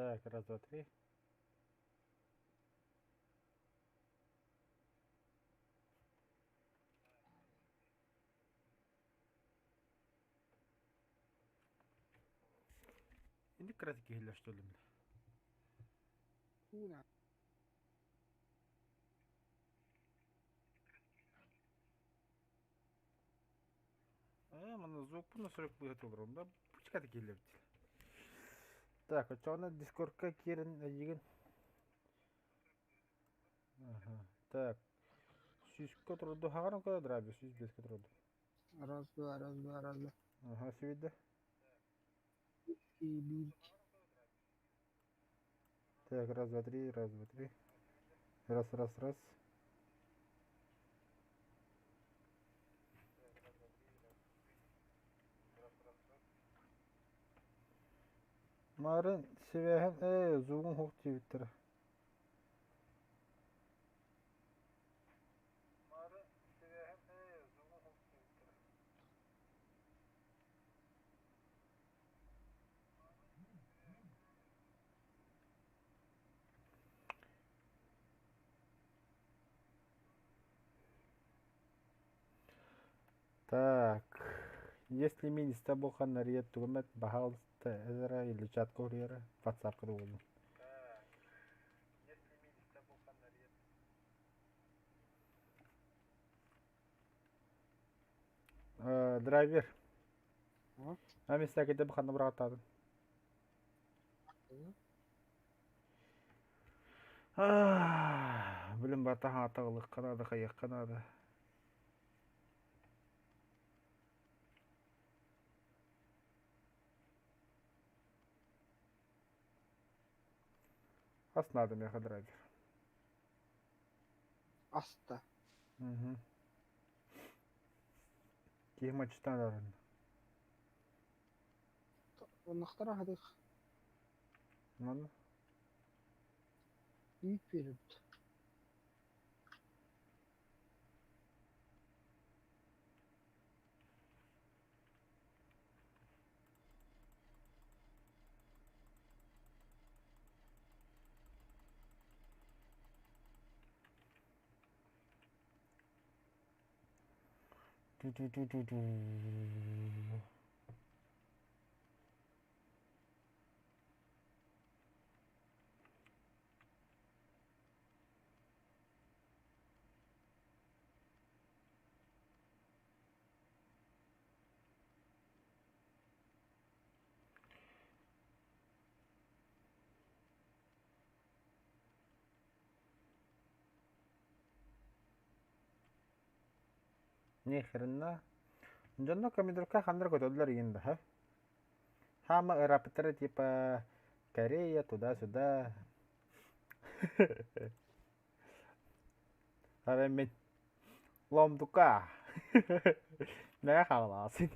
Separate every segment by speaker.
Speaker 1: Так, раз, два, три. Инник кыратык киһилэр что ли?
Speaker 2: Уна.
Speaker 1: Ээ, манна звукпун настройка быһа олором да, пучката киһилэбит. Так, оччоҕуна Дискордка киирэн эйигин. Ага. Так, сүүскэ турду. Хаҕаран көрө драйвер, 105-кэ турду.
Speaker 2: Раз, два, раз, два, раз, два.
Speaker 1: Ага, сүүрдэ.
Speaker 2: И биир.
Speaker 1: Так, раз, два, три, раз, два, три. Раз, раз, раз. Марын сибээһин ээ зугун хук диэбиттэрэ. Так, если министр буолхан нарыйа тугу эмэ баһаалыста эрэ или чатка уруйара ватсапка да буоллун. Драйвер. А места кете баханна бырағаттадым. Билим барта хаатаҕылыкка наада, хайыахха наада. Ас наада миэхэ драйвер.
Speaker 2: Аста.
Speaker 1: Угу. Киһи мачтан арын.
Speaker 2: Оннохтор аһадых.
Speaker 1: Манна?
Speaker 2: Үүт биэрэбит.
Speaker 1: Ту-ту-ту-ту-ту. Ни хрена. Дьонно комментарийга ханна эрэ көтөллөр игин да, Хаама ырааппыттара типа Корея туда-сюда. Арай мин ломдука. Мэгэ хааласын.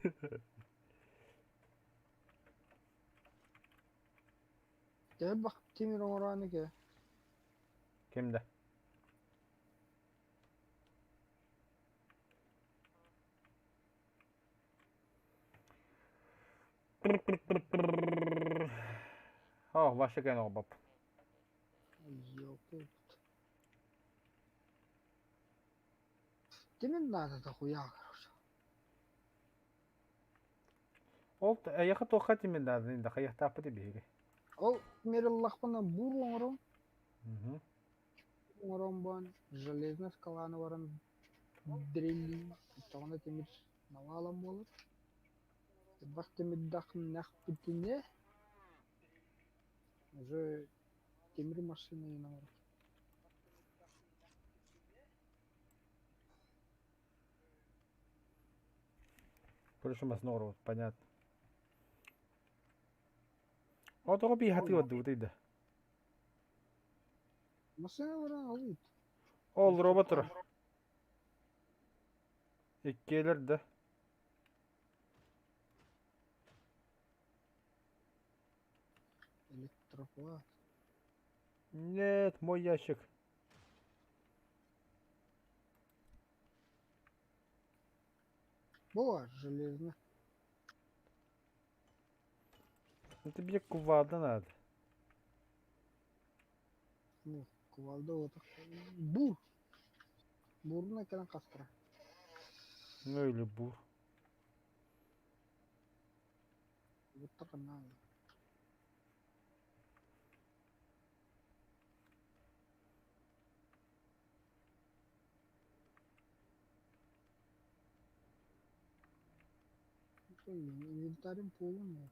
Speaker 2: Дьэ бах тимир оҥороон ike.
Speaker 1: Ким да? О, вообще кэн оҕобоп.
Speaker 2: Ёлки. Тимир надо дохуя, короче.
Speaker 1: Ол эйиэхэ туохха тимир нааданы да хайыахтаахпыт биһиги.
Speaker 2: Ол тимир ыллахпына бур оҥором.
Speaker 1: Мгм.
Speaker 2: Оҥорон буолан железная скаланы баран дрелли тоҕуна тимир навалом буолар. Элбэх тимирдах нэхпитинэ уже тимир машина оҥорор.
Speaker 1: Короче, масын понятно. Отоҕо биһатыы ордубутуй да.
Speaker 2: Машина баран алыт.
Speaker 1: Ол робот тура. Иккиэлэр да.
Speaker 2: Электроплат.
Speaker 1: Нет, мой ящик.
Speaker 2: Была железно.
Speaker 1: Ну тебе кувалда надо.
Speaker 2: Ну, кувалда вот. Бур. Бурна кэлэн хастара.
Speaker 1: Ну или бур.
Speaker 2: Будто канал. Инвентарем полон.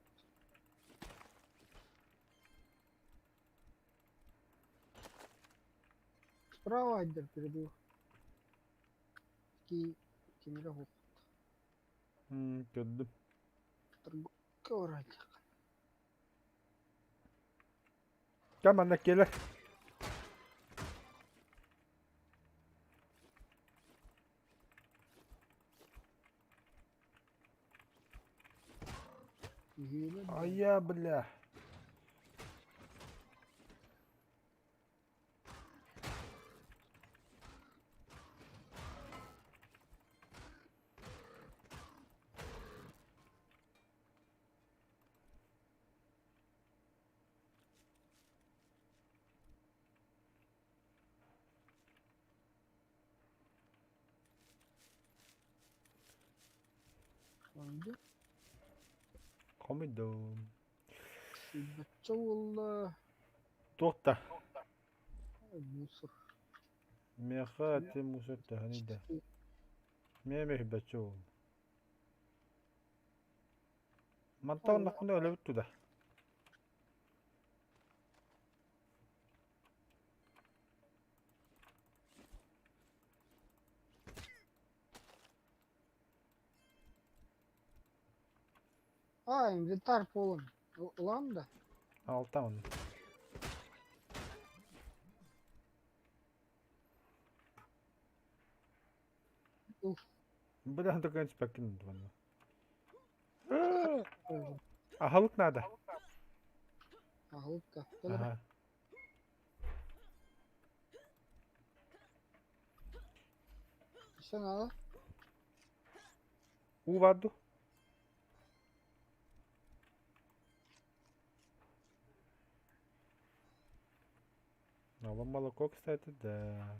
Speaker 2: Справа отдел перебил. Ки тимире хук.
Speaker 1: Көрдүм.
Speaker 2: Торговка барайдах.
Speaker 1: Кам манна келер. А я, бля. Хомойдум.
Speaker 2: Бачча уолла
Speaker 1: Туох да?
Speaker 2: мусор.
Speaker 1: Миэхэ ити мусор төһөнүй да? Миэ эмиэ бачча уол. Мантан оннохпуна өлөбүт туда.
Speaker 2: А, инвентарь полон. Ылам да?
Speaker 1: Алта он.
Speaker 2: Уф.
Speaker 1: Бля, только спекин манна. Аһылык надо.
Speaker 2: Аһылыкка.
Speaker 1: Ага.
Speaker 2: Еще надо?
Speaker 1: Уу баар дуу? Новое молоко, кстати, да.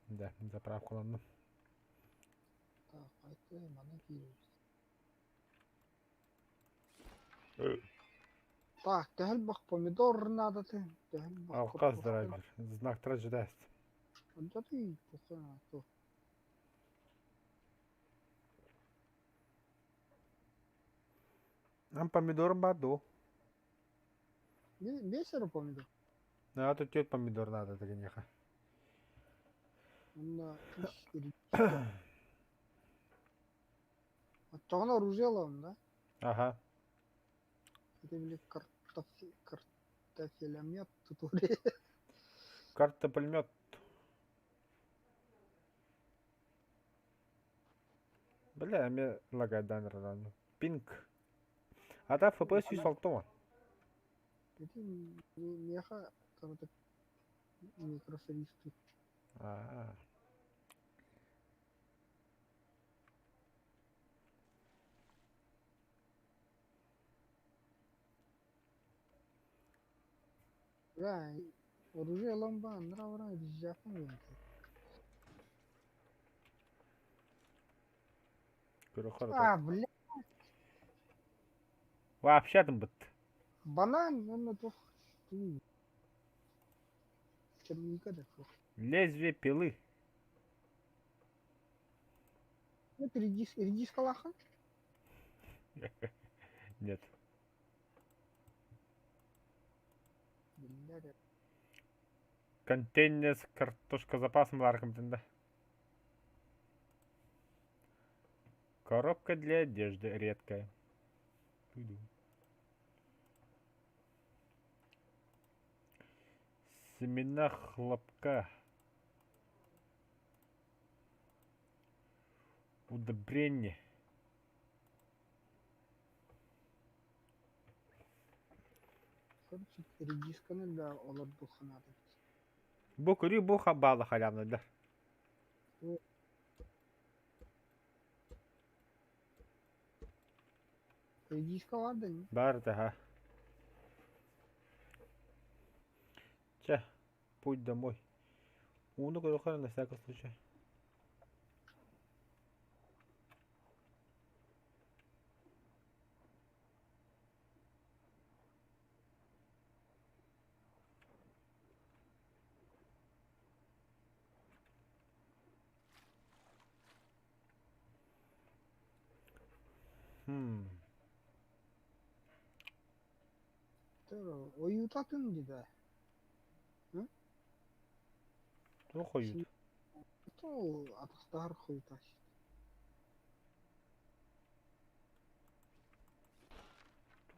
Speaker 1: Да, заправкаланным.
Speaker 2: Так, это манна киирэр. Так, төһөл помидор надо ты. Төһөл
Speaker 1: Алкас драйвер. Знак даст.
Speaker 2: Да ты похуй на то.
Speaker 1: Нам помидор баду.
Speaker 2: Бесер помидор.
Speaker 1: Да, тут тет помидор надо, так неха.
Speaker 2: Онно Оччоҕуна оружие ылабын да?
Speaker 1: Ага.
Speaker 2: Это били картофелемет тутури.
Speaker 1: Картопулемет. Бля, мне лагайдан рано. Пинг. А та FPS 106.
Speaker 2: Ити миэхэ короче микросеристы.
Speaker 1: А.
Speaker 2: Бля, оружие ылан бааннара баран резяпын гынты. А, бля,
Speaker 1: Вообще там быт.
Speaker 2: банан, онно туох черника да суох.
Speaker 1: Лезвие пилы.
Speaker 2: Это редис, редискалахан?
Speaker 1: Нет.
Speaker 2: Бля,
Speaker 1: Контейнер с картошка запасом ларком да. Коробка для одежды редкая. Туду. Семена хлопка. Удобрение.
Speaker 2: Короче, редисканы да олордуха надо.
Speaker 1: Бу көрүү бу баала халямныдар.
Speaker 2: Редиска бар да не?
Speaker 1: Бар да. Чэ, путь домой. Ууну көрүөххэ на всякий случай. Хм.
Speaker 2: Ойуутатын дии
Speaker 1: Туох ойуут?
Speaker 2: Атахтаһар хойутааш.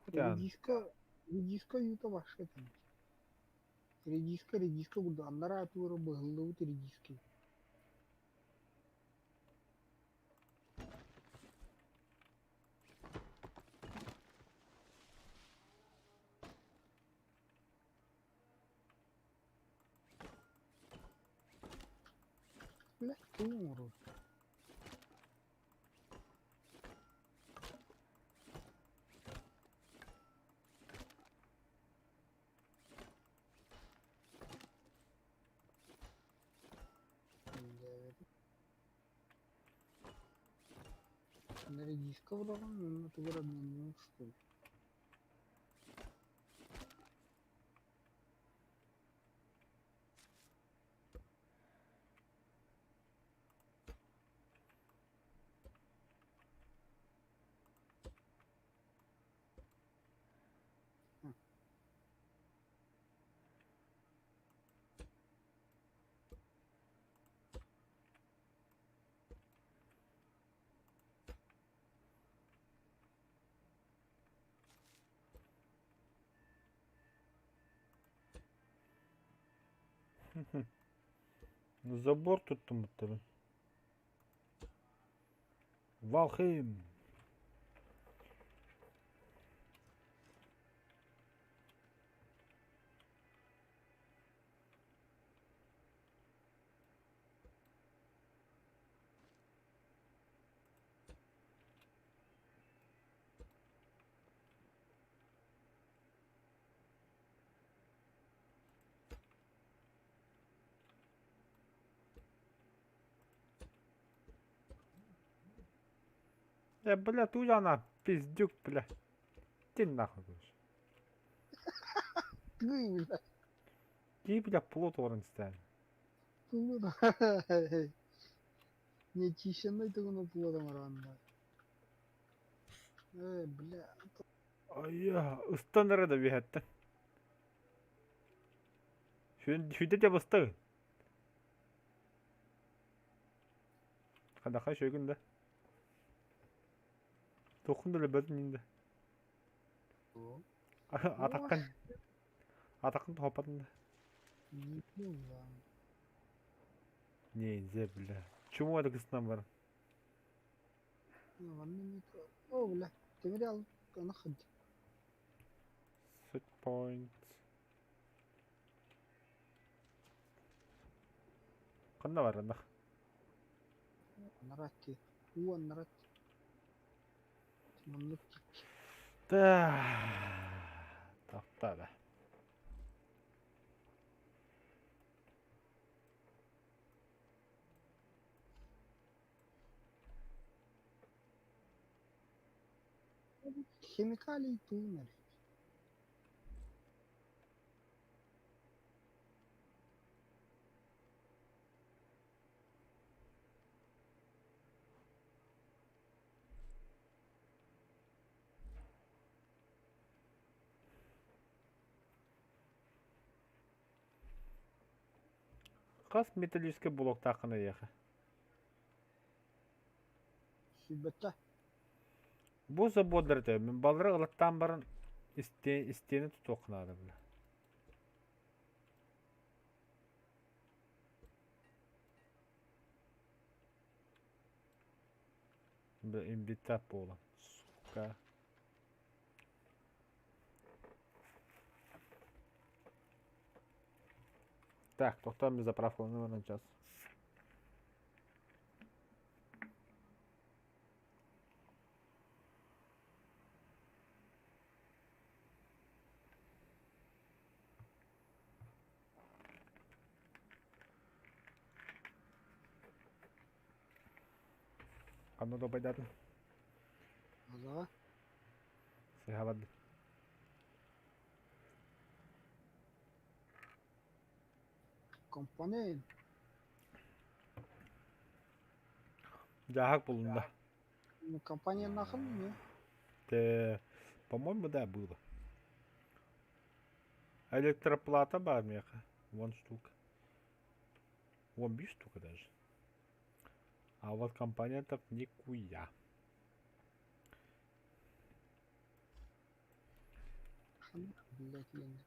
Speaker 2: Редиска, редиска ойуута башка этим. Редиска, редиска курдук аннараа туора быһыллыбыт редиски. Блядь, тугу оҥорор? Редиска быраҕан уонна тугу эрэ обменнуох что ли?
Speaker 1: Забор туттуммуттар. Валхейм. Бля, ты она, пиздюк, бля. Ты нахуй, короче.
Speaker 2: Ты, бля.
Speaker 1: Ты, бля, плот орын стән.
Speaker 2: Нечищенный тугуну плотом аранда. Бля.
Speaker 1: Ая, ыстаннара да биһэттэн. Хүдэ де бастың. Хадаха шөгін да. Тоқын да бөтін енді. Атаққан. Атаққан топатын да. Не, зе, бля. Чему это кысынан бар?
Speaker 2: О, бля. Темир ал, аны хыд.
Speaker 1: Set point. Қанда бар анда?
Speaker 2: Наратти. У наратти. Маннык.
Speaker 1: Да. Тапта да.
Speaker 2: Химикалий туунар.
Speaker 1: Хас металлический блок тақына еха.
Speaker 2: Сүбәттә.
Speaker 1: Бу заводлар да мен баллары ылаттан барын истени тутуқнады бля. Бля, имбита пола. Сука. Так, тоқтам заправка на час. Ханна добайдатын?
Speaker 2: Азаҕа.
Speaker 1: Сыһабады.
Speaker 2: Компонент.
Speaker 1: Дьааһык булунна.
Speaker 2: Ну, компания нахын не?
Speaker 1: Те, по-моему, да, было. Электроплата бар меха. Вон штука. Вон биш штука даже. А вот компонентов никуя.
Speaker 2: Блять, я не.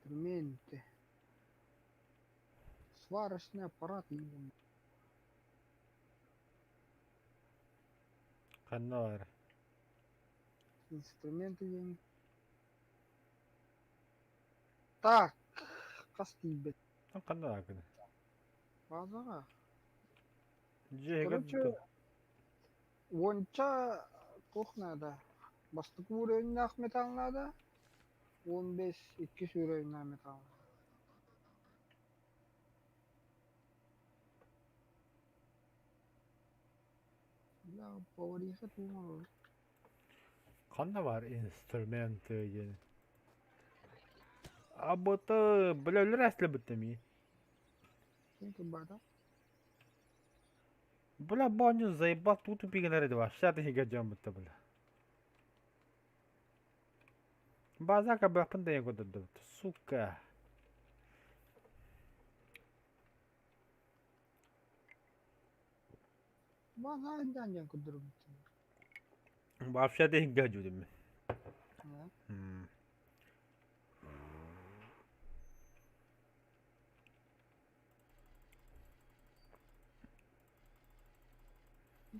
Speaker 2: Инструменты. Сварочный аппарат. Видимо.
Speaker 1: Ханна бар.
Speaker 2: Инструменты диэн. Так, хас тиийбэт.
Speaker 1: Ханна бар гына.
Speaker 2: Базаҕа.
Speaker 1: Дьиэгэ
Speaker 2: Короче, уонча туох наада? Бастакы уровеннаах металл наада. 15 иккис уровеннаах металл. Бля, повариха тума.
Speaker 1: Ханна бар инструменты диэн. Абыты бля өлөр эслебиттеми.
Speaker 2: Ким бата?
Speaker 1: Бля баню заебал тут упигнер два. Ща ты гаджам бутта бля. Базака бля пында я Сука.
Speaker 2: База индан кудурбут.
Speaker 1: Вообще ты гаджу дим.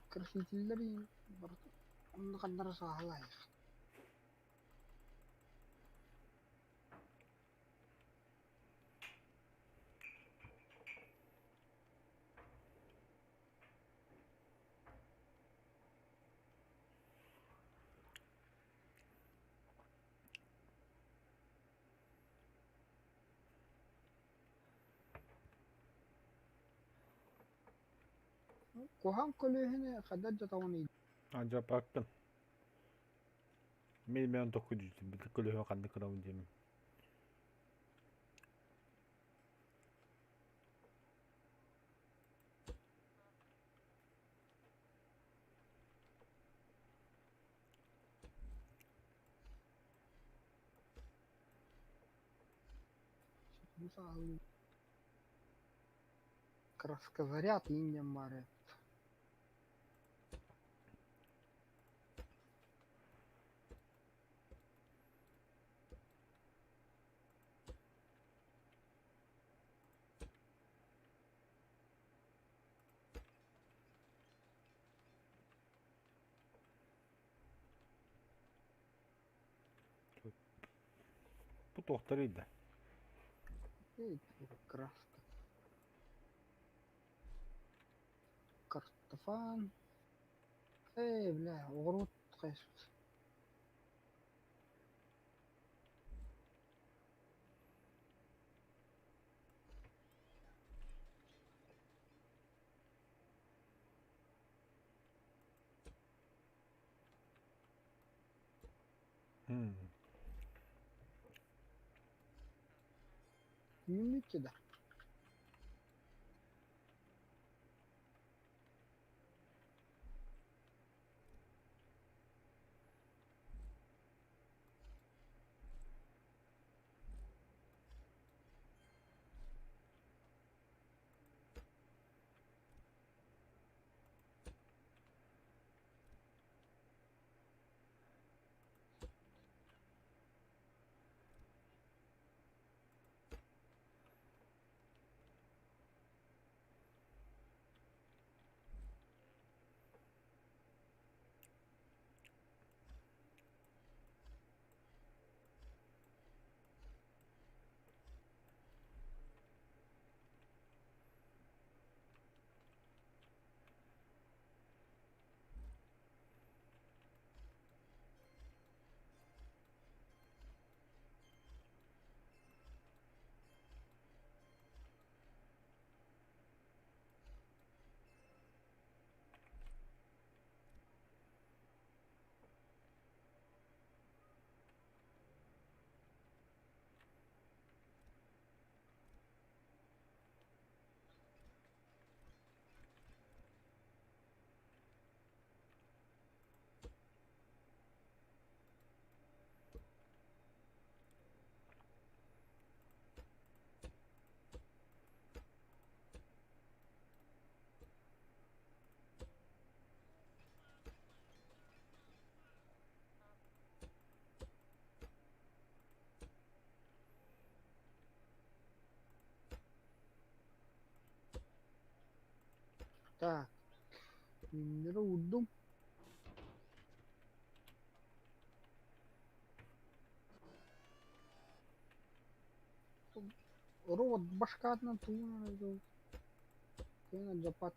Speaker 2: Красителлери барыта онно ханнара саалаах. Куһаан көлүөһүнэ хайдах дьатаҕыный?
Speaker 1: Ажапаттым. Мин токку дүүтүм көлөһө ханнык кынабын диэмин.
Speaker 2: Бу саалыы. Краскозаряд иинньэн баар эбит.
Speaker 1: Бу туохтарый да.
Speaker 2: Краска. Картофан. Эй, бля, оҕуруот хайыспыт. Үүммүт да. Так, үүннэрэ уурдум. Робот башкатынан тугун дьаппат.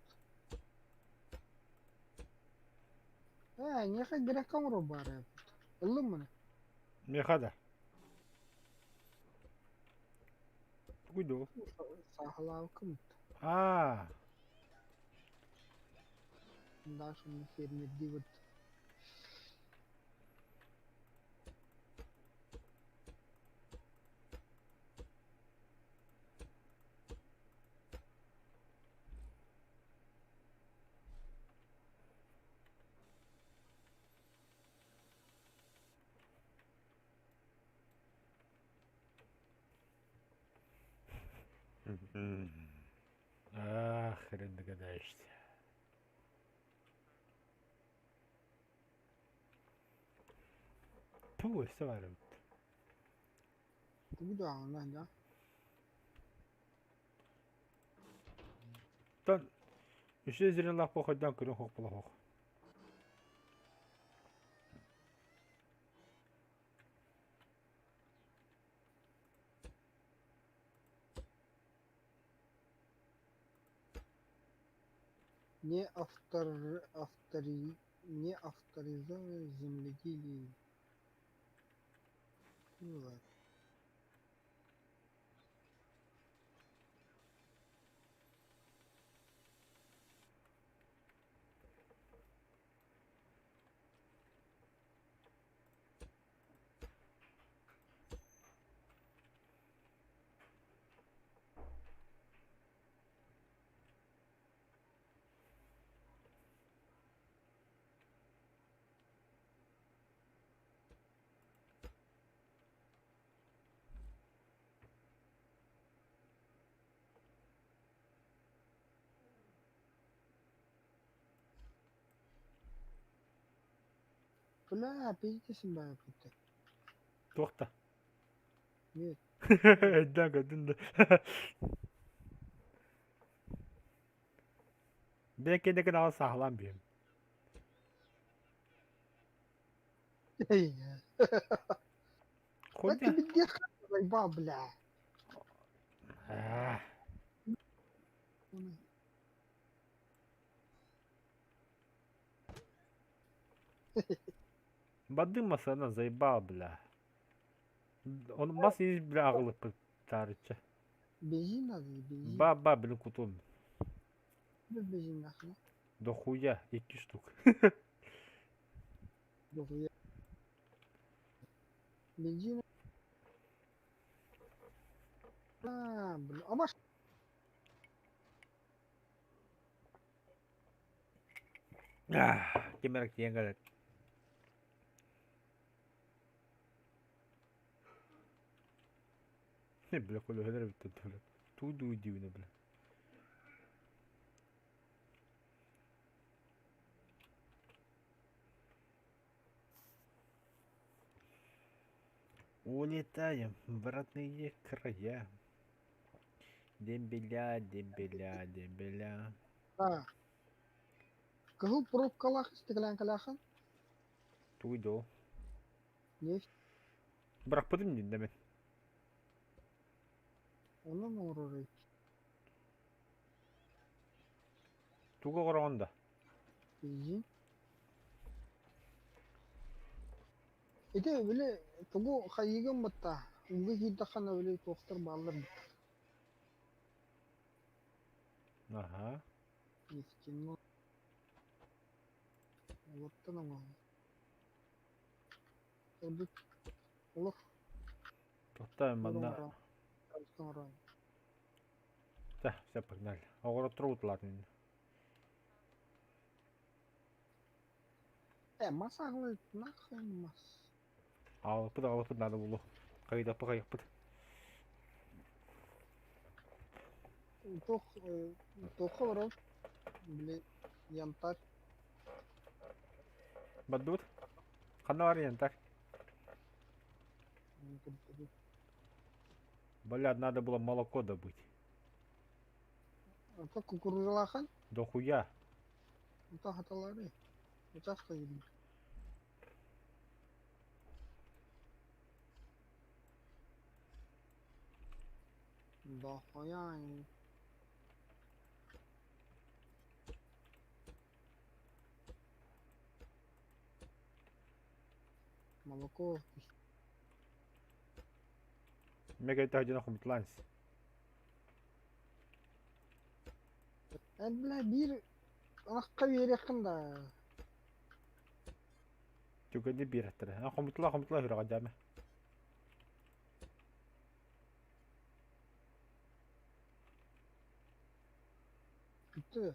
Speaker 2: Ээ, эйиэхэ грекка оҥорор баар эбит. Ыллым маны.
Speaker 1: Миэхэ да. Тугуй дуу?
Speaker 2: Сааһылаабыккын.
Speaker 1: Аа.
Speaker 2: Даша мне фермердии вот.
Speaker 1: А, хрен догадаешься. Ту, все варят.
Speaker 2: Тугу даҕаны да.
Speaker 1: Тон үсү зрелах походдан көрөн хохполохох.
Speaker 2: Не автор, автори, не авторизованное земледелие. Ну ладно. Бля, пиздец баар
Speaker 1: Туохта?
Speaker 2: Нет.
Speaker 1: Өйдөөн көрдүн да. Бэккэ аҕал саахалаан биэм.
Speaker 2: Это
Speaker 1: Хуйня.
Speaker 2: пиздец, заебал, бля.
Speaker 1: Аа. Бадым масана заебал, бля. Он мас есть, бля, аҕылыппыт таарычча.
Speaker 2: Бензин надо, бензин.
Speaker 1: Ба-ба, блин, кутун.
Speaker 2: Бензин нахуй.
Speaker 1: Дохуя, икки штук.
Speaker 2: Дохуя. Бензин. А, бля. А маш...
Speaker 1: Ким эрэ тиийэн кэлэр. Бля, көлөһөлөр эбиттэр бля. Туу дуу диибинэ бля. Улетаем в родные края. Дембеля, дембеля, дембеля.
Speaker 2: А. Кыһыл пробкалаах истэгэлээн
Speaker 1: Тугуй доо.
Speaker 2: Нефть.
Speaker 1: Бырахпытым дин дэмин.
Speaker 2: Онон оҥорор
Speaker 1: Тугу оҥороҕун да?
Speaker 2: Бензин. Ити били тугу хайыыгын батта ууга киирдэххинэ били туохтар бааллар
Speaker 1: Аха.
Speaker 2: нефтяной олортон оҥоһуллар. Ордук олох
Speaker 1: Тоттоо манна.
Speaker 2: оҥорон.
Speaker 1: Да, все, погнали. Оҕороттор утулаатын.
Speaker 2: Э, мас аҕалай нахуй мас.
Speaker 1: Аҕалыппыт аҕалыппыт надо булу. Хайдаппыт хайыппыт.
Speaker 2: Туох туохха барабыт? Били янтарь.
Speaker 1: Бардыбыт. Ханна бар янтарь? Бля, надо было молоко добыть.
Speaker 2: Ото кукурузалаахан,
Speaker 1: Дохуя.
Speaker 2: ото хаталары. Участка киирбит. Дохуя. Молоко.
Speaker 1: Мега дьоно хомутулаан ис.
Speaker 2: Эн бля биир ынахха биэриэххин да.
Speaker 1: Түгэни биэрэттэрэ. Хомутула хомутула хүрэҕэ дьааме.
Speaker 2: Бүттэ.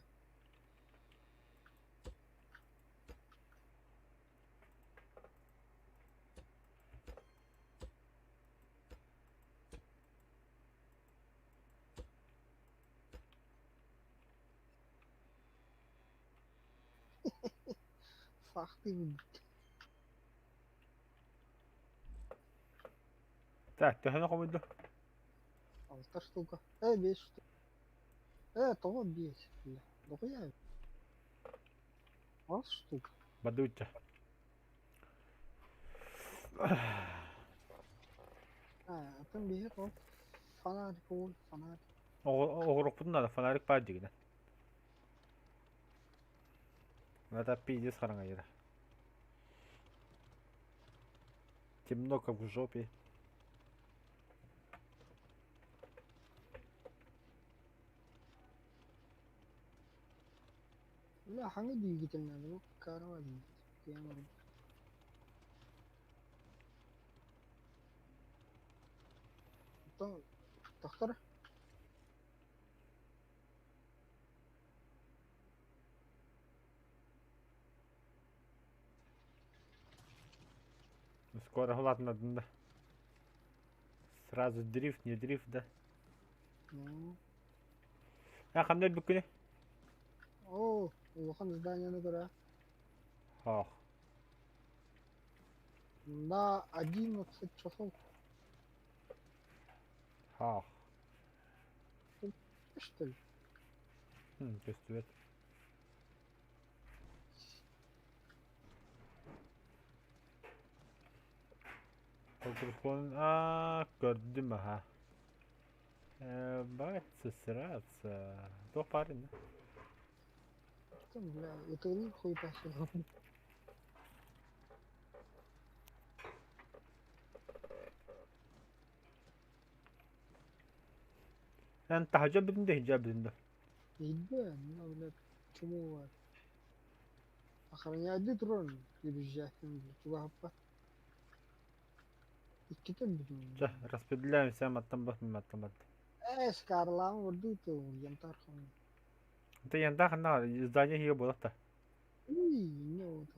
Speaker 2: Сахтыы бүттэ.
Speaker 1: Так, төһөнү хомуйду?
Speaker 2: Алта штука. Биэс штука. Тоҕо биэс? Бля, дохуя. Алта штук.
Speaker 1: Бадучча.
Speaker 2: А, атын биһи ол фонарик ол фонарик.
Speaker 1: Оҕурукпутун надо, фонарик баар дигинэ. Надо пиздец хараҥайыра. Темно, как в жопе.
Speaker 2: Бля, хаҥа двигательная, бу карава двигатель. Оттон тохтор.
Speaker 1: Скоро ладно, да. Сразу дрифт, не дрифт, да.
Speaker 2: Ну.
Speaker 1: А, ханна бүкүнэ?
Speaker 2: Оо, улахан зданияны көрө.
Speaker 1: Ох.
Speaker 2: На 11 часов.
Speaker 1: Ох.
Speaker 2: Что ли?
Speaker 1: Көстүбэт. А, көрдүм аха. Баться, сраться. Туох парень, да?
Speaker 2: Там, бля, ытыгылыыр хуйта суох.
Speaker 1: Эн таһдьа бүтүн да иһдьэ бүтүн да.
Speaker 2: Иһдэ, ну, бля, чему бар. Охраняйды турар, переезжаем, бля, чугаһаппат. Иккитен бүтүн.
Speaker 1: Чэ, распределяемся, маттан бат, маттан бат.
Speaker 2: Скарлаан ордуу янтарь хам.
Speaker 1: Это янтарь ханна здание ее было-то.
Speaker 2: Уй, не вот.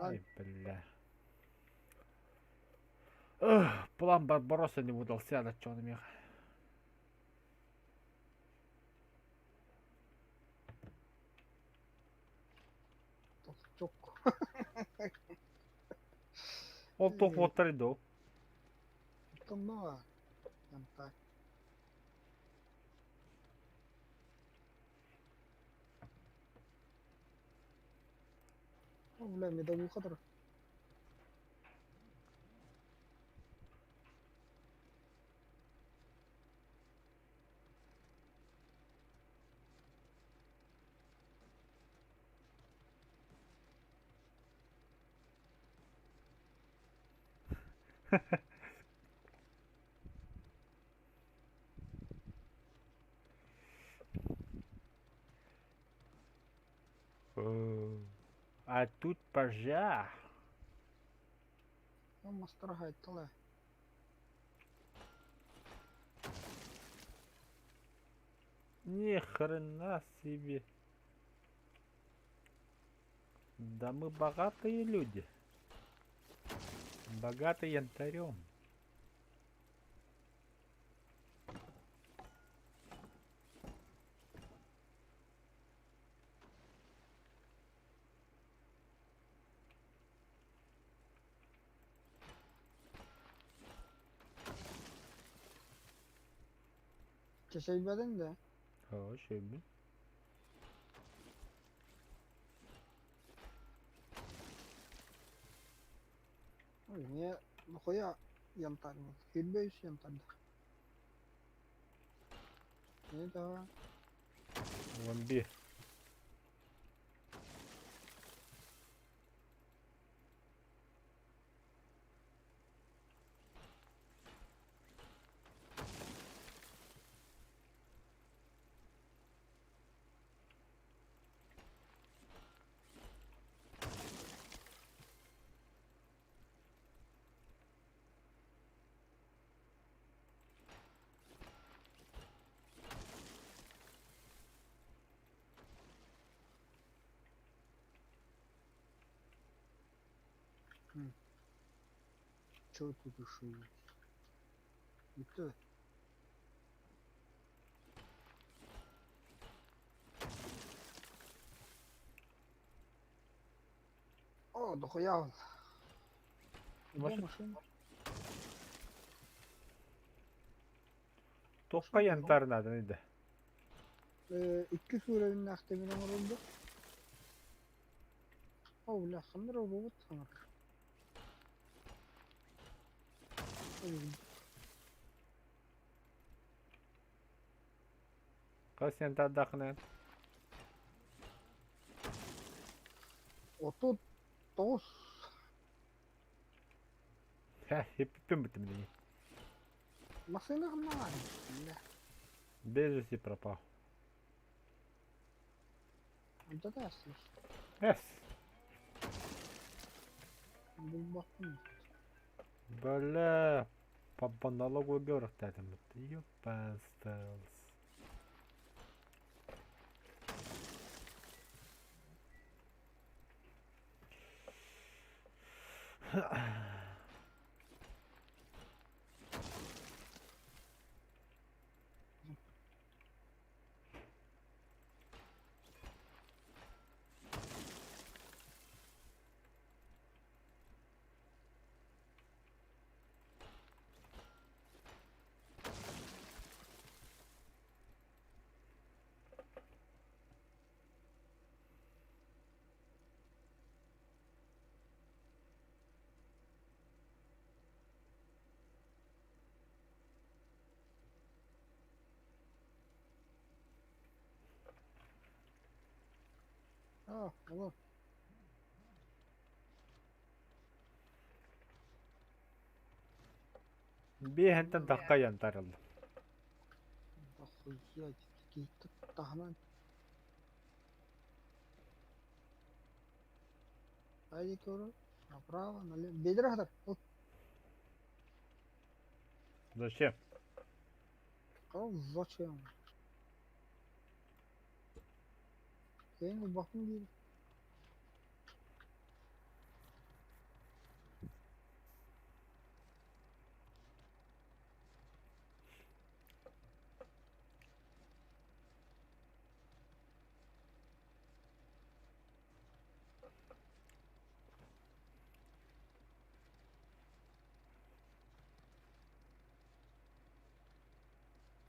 Speaker 1: Ай, бля. Эх, план Барбаросса не удался, да чё он.
Speaker 2: Толчок.
Speaker 1: Ол туох уоттар иду.
Speaker 2: Тонно янтарь. О, бля, медовуха тұр.
Speaker 1: А тут пожар.
Speaker 2: Мастарга айттала.
Speaker 1: Ни хрена себе. Да мы богатые люди. Богатые янтарем.
Speaker 2: Чэчэйбэтиҥ да?
Speaker 1: Хорошо.
Speaker 2: Эмиэ нохуйа янтарь 23 янтарь. Не да.
Speaker 1: 11.
Speaker 2: Чего тут еще есть? Это О, дохуя он. Где
Speaker 1: Машина.
Speaker 2: машина?
Speaker 1: Туохха янтарь нааданы да?
Speaker 2: Икки сүүрэриннээх тимир оҥороллор. О, бля, ханна эрэ робот саҥарар.
Speaker 1: Хас янтардааххына?
Speaker 2: 39.
Speaker 1: Хэ, хиппин бүттүм дии.
Speaker 2: Массыына ханна баарый? Бля,
Speaker 1: Без вести пропал.
Speaker 2: онто да астыыр.
Speaker 1: Эс.
Speaker 2: Булбаппын.
Speaker 1: Бля, по налогу көрөхтәтім. Ёпастелс.
Speaker 2: А, вот.
Speaker 1: Биэһэнтэн тахха янтарь ыллым.
Speaker 2: Охуеть, какие-то таһынан. Айди көрө. Направо, налево. Бедра хатар.
Speaker 1: Зачем?
Speaker 2: Зачем? Кейин бакын диир.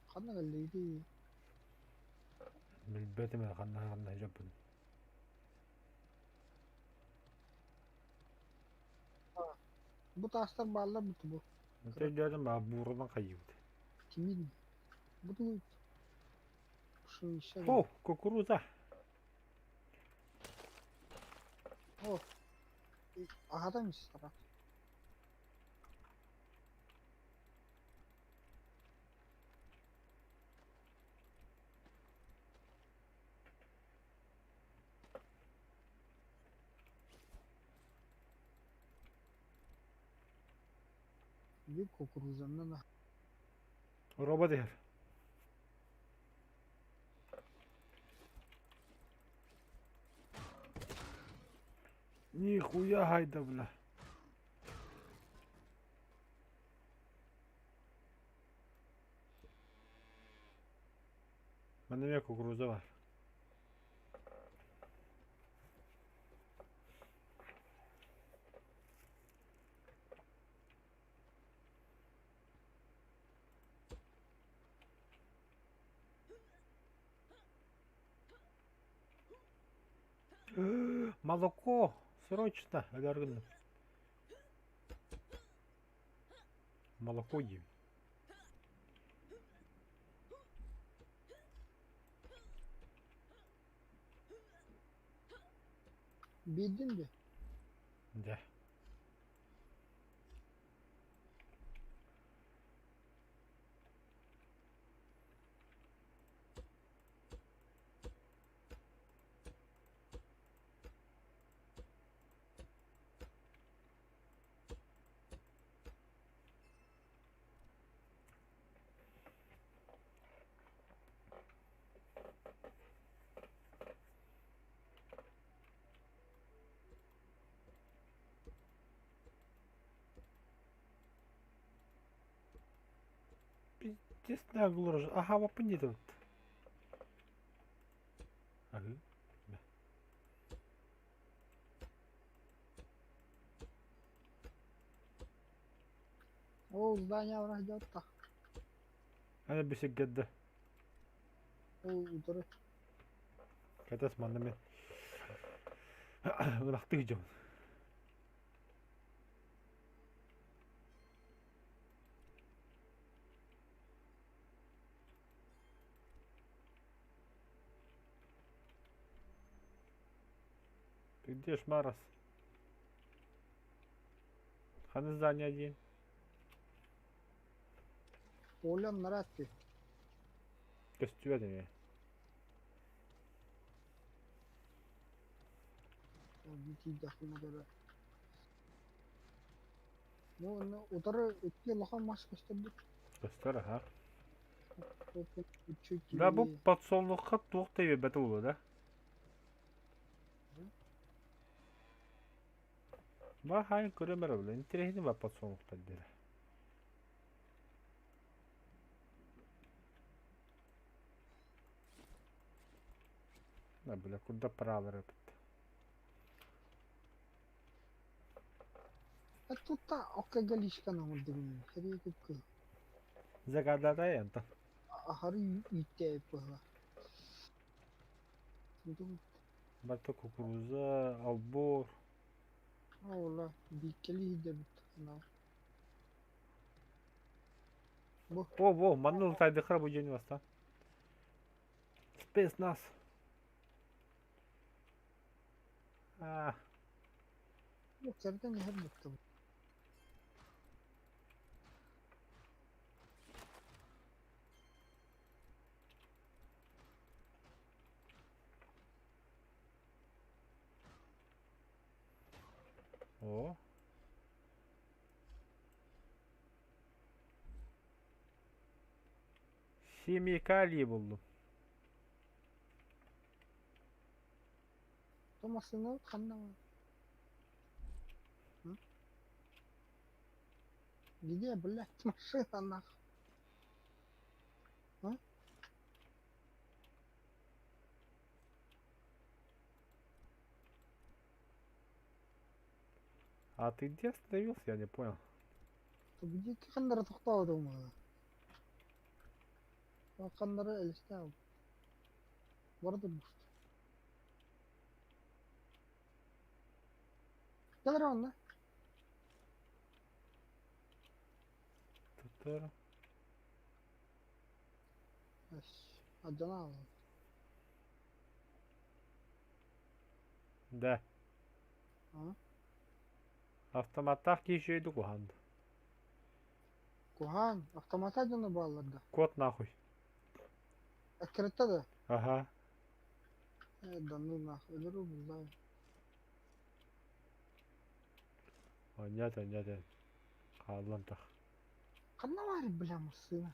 Speaker 2: Ханна кэллиитий?
Speaker 1: Билбэтим ханна ханна дьоппун.
Speaker 2: Бу таастар бааллар буту бу.
Speaker 1: Өйдөөтүм баа буурунан хайыыбыт.
Speaker 2: Кимин? Бу тугуй? Шыйша.
Speaker 1: О, кукуруза.
Speaker 2: О. Аһата мистара. Биир кукурузаннан
Speaker 1: Робот иһэр. Нихуя хайда, бля. Манна эмиэ кукуруза бар. Молоко! Срочно! Өлөр гынным. Молоко диибин.
Speaker 2: Биирдин дии.
Speaker 1: Дьэ. Пиздец нагло. Ага, вот не тут. Ага.
Speaker 2: Ол здание враждёт
Speaker 1: Ана бисиггedda.
Speaker 2: Ол утары.
Speaker 1: Кэтэс манна мен ынахтыы дьон. Ты где ж, Марас? Ханы здание один.
Speaker 2: Оля наратты.
Speaker 1: Көстүбэт эмиэ.
Speaker 2: Тиийдэхпинэ көрө. Ну, онно утары икки улахан мас көстөрбүт.
Speaker 1: Көстөр, аха. Да бу подсолнухха туох да биэрбэтэ буолуо да? Ба хаайын көрөм эрэ була. Интэриэһинэй ба подсолнухтар диэрэ. Да, бля, куда правда эпит.
Speaker 2: А тут та алкоголичка оҥордугун сэрии кыккы.
Speaker 1: Загадатай онтон.
Speaker 2: Аһары үүттээбит быһыылаах.
Speaker 1: Барыта кукуруза, албор.
Speaker 2: Ола бииккэлии иһийдэбит анаа. Бу.
Speaker 1: О, во, манна ылтайдыхара бу дьиэни бастаан. Спецназ. А.
Speaker 2: Бу кэрдэн иһэр буттум.
Speaker 1: О. Химикалии буллум.
Speaker 2: То массыынабыт ханна баар? Где, блядь, машина нахуй? А?
Speaker 1: А ты где остановился, я не понял.
Speaker 2: Где ханнара тохтоодум? Ханнара элистээх. Барда буст. Кэл онно.
Speaker 1: Tuttur.
Speaker 2: Алдьан аҕалла.
Speaker 1: Да.
Speaker 2: А?
Speaker 1: Автоматтаах киһи үчүгэйдик уһаан.
Speaker 2: Куһаан, автомата дьоно бааллар да.
Speaker 1: Кот нахуй.
Speaker 2: Эккирэтэ да?
Speaker 1: Ага.
Speaker 2: Э, да ну нахуй, өлөрү буллаай.
Speaker 1: Онньоот, онньоот, хааллан тах.
Speaker 2: Ханна баарый, бля, массыына?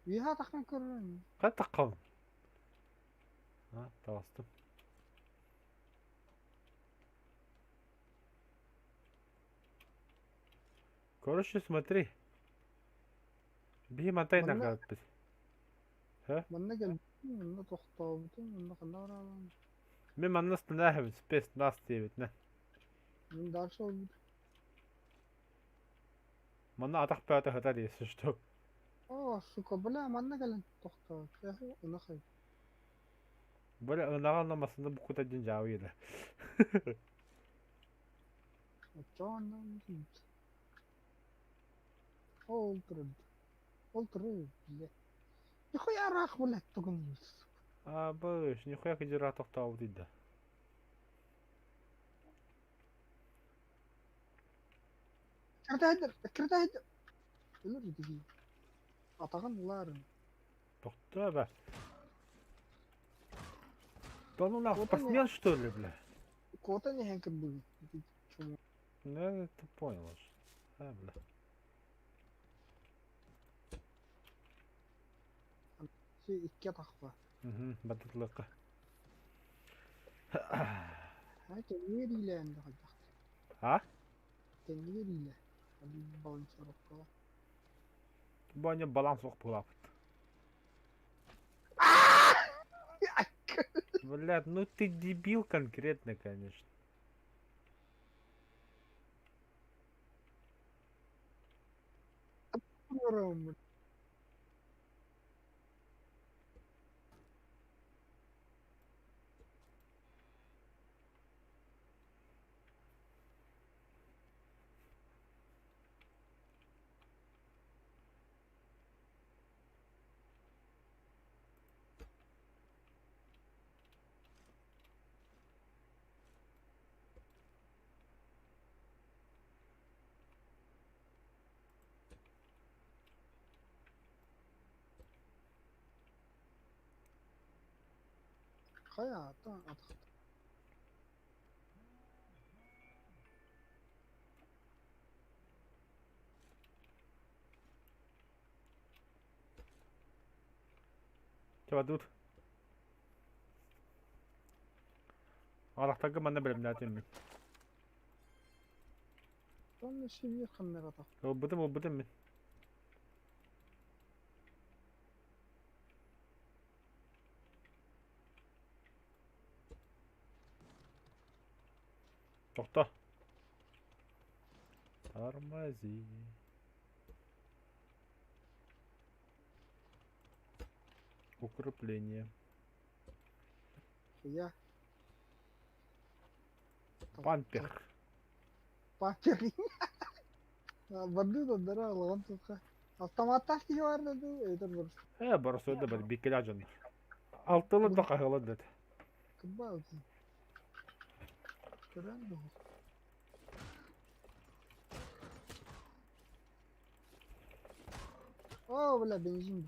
Speaker 2: Үөһэ таххан көрөрүн.
Speaker 1: Ханна таххабын? А, таҕыстым. Короче, смотри. Биһи мантай
Speaker 2: Манна
Speaker 1: нагааппыт. Һэ?
Speaker 2: манна кэлбитим, манна тохтообутум, манна ханна бараалаан.
Speaker 1: Мин манна станаһабын, спецназ диэбитинэ.
Speaker 2: Мин дальше ылбыт.
Speaker 1: Манна атах бөҕөтө сытар если что.
Speaker 2: Оо, сука, бля, манна кэлэн тохтоо. Ынах
Speaker 1: Бля, ынаҕа онно массыына буккута диэн дьаабы иһэ.
Speaker 2: Оччоҕо Ол турар. Ол турар, блядь. Нихуя ыраах, блядь, тугун.
Speaker 1: А, быш, нихуя кыдьыра тохтообут да.
Speaker 2: Кырдайдыр, кырдайдыр. Өлөр дии. Атаҕын ылаарын.
Speaker 1: Тохтоо ба. Да ну нахуй, спортсмен что ли, бля?
Speaker 2: Куотан иһэн кырбыгын.
Speaker 1: Ну, ты понял уж. А, бля.
Speaker 2: Икки атахпа.
Speaker 1: Угу, баттатылыкка.
Speaker 2: Тэҥҥэ иилээн да хайдах.
Speaker 1: А?
Speaker 2: Тэҥҥэ иилэ. Балансировкаҕа.
Speaker 1: Бу баланс суох буолааппыт. Блядь, ну ты дебил конкретно, конечно.
Speaker 2: Хайа, атах.
Speaker 1: Чэ, тут. Арахтарга манна бэлэмнээтим мин.
Speaker 2: Онно сибиир ханнар атах.
Speaker 1: Ылбытым, ылбытым мин. Тохто. Тормози. Укрепление.
Speaker 2: Я.
Speaker 1: Пампер.
Speaker 2: Пампер. Барды да алған туха. Автоматтах киһи бар да это бар.
Speaker 1: Э, барысы да бар биккеле дьон. Алтылы да хаһылы да.
Speaker 2: Кыбал. Көрөн бу. О, бля, бензин.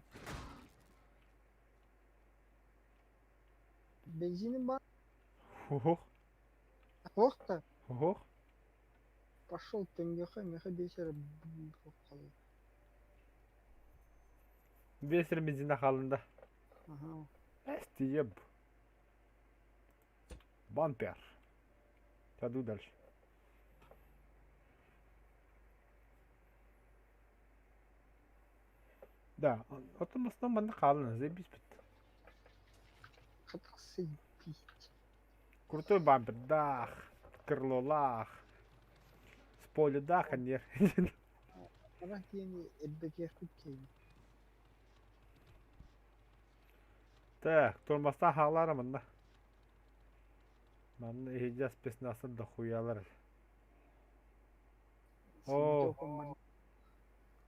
Speaker 2: Бензиним бар.
Speaker 1: Ох.
Speaker 2: Ох та.
Speaker 1: Ох.
Speaker 2: Пошел төнгөхө мехе бесер
Speaker 1: Бесер бензина халында.
Speaker 2: Ага.
Speaker 1: Эстиеб. Бампер. Чаду дальше. Да, оттон основном манна хаалан, заебись бит.
Speaker 2: Хатах заебись.
Speaker 1: Крутой бампер, дах, крылолах, споли дах, а не.
Speaker 2: Арах диэни эрбэкиэхпит киһи.
Speaker 1: Так, тормозта хаалара манна. Манна иһидьэ спецназтан дохуялар. Оо.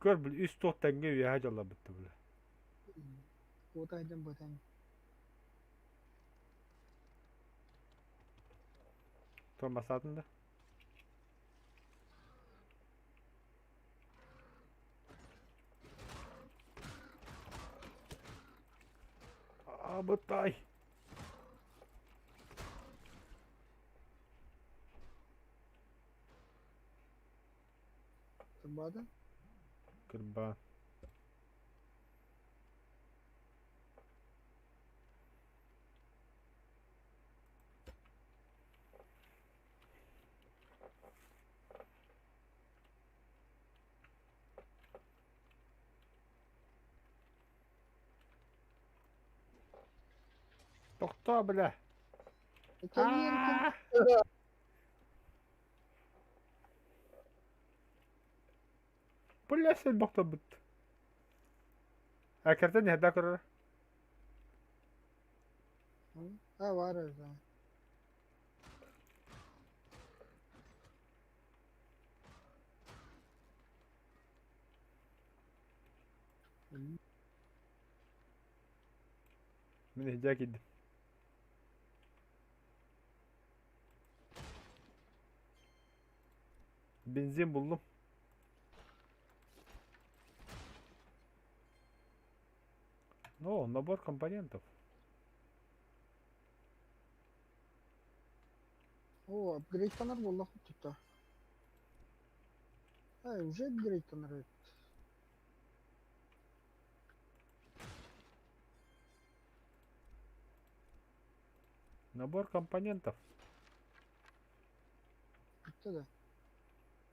Speaker 1: Көр бил үс туох тэҥҥэ үөһэ дьоллорбут бile.
Speaker 2: Куотайдан бытан.
Speaker 1: Тормозтаатын да? Абытай.
Speaker 2: Кырбаата?
Speaker 1: Кырбаа. Тохтоо, бля.
Speaker 2: Кэлиэр
Speaker 1: Бля, сен бохтобут. А кертен иһэрдэ көрөр.
Speaker 2: А бар это.
Speaker 1: Мин иһдэ киирдим. Бензин буллум. Ну, набор компонентов.
Speaker 2: О, апгрейдтанар буолла кутта. Ай, уже апгрейдтанар эбит.
Speaker 1: Набор компонентов.
Speaker 2: Бүттэ да.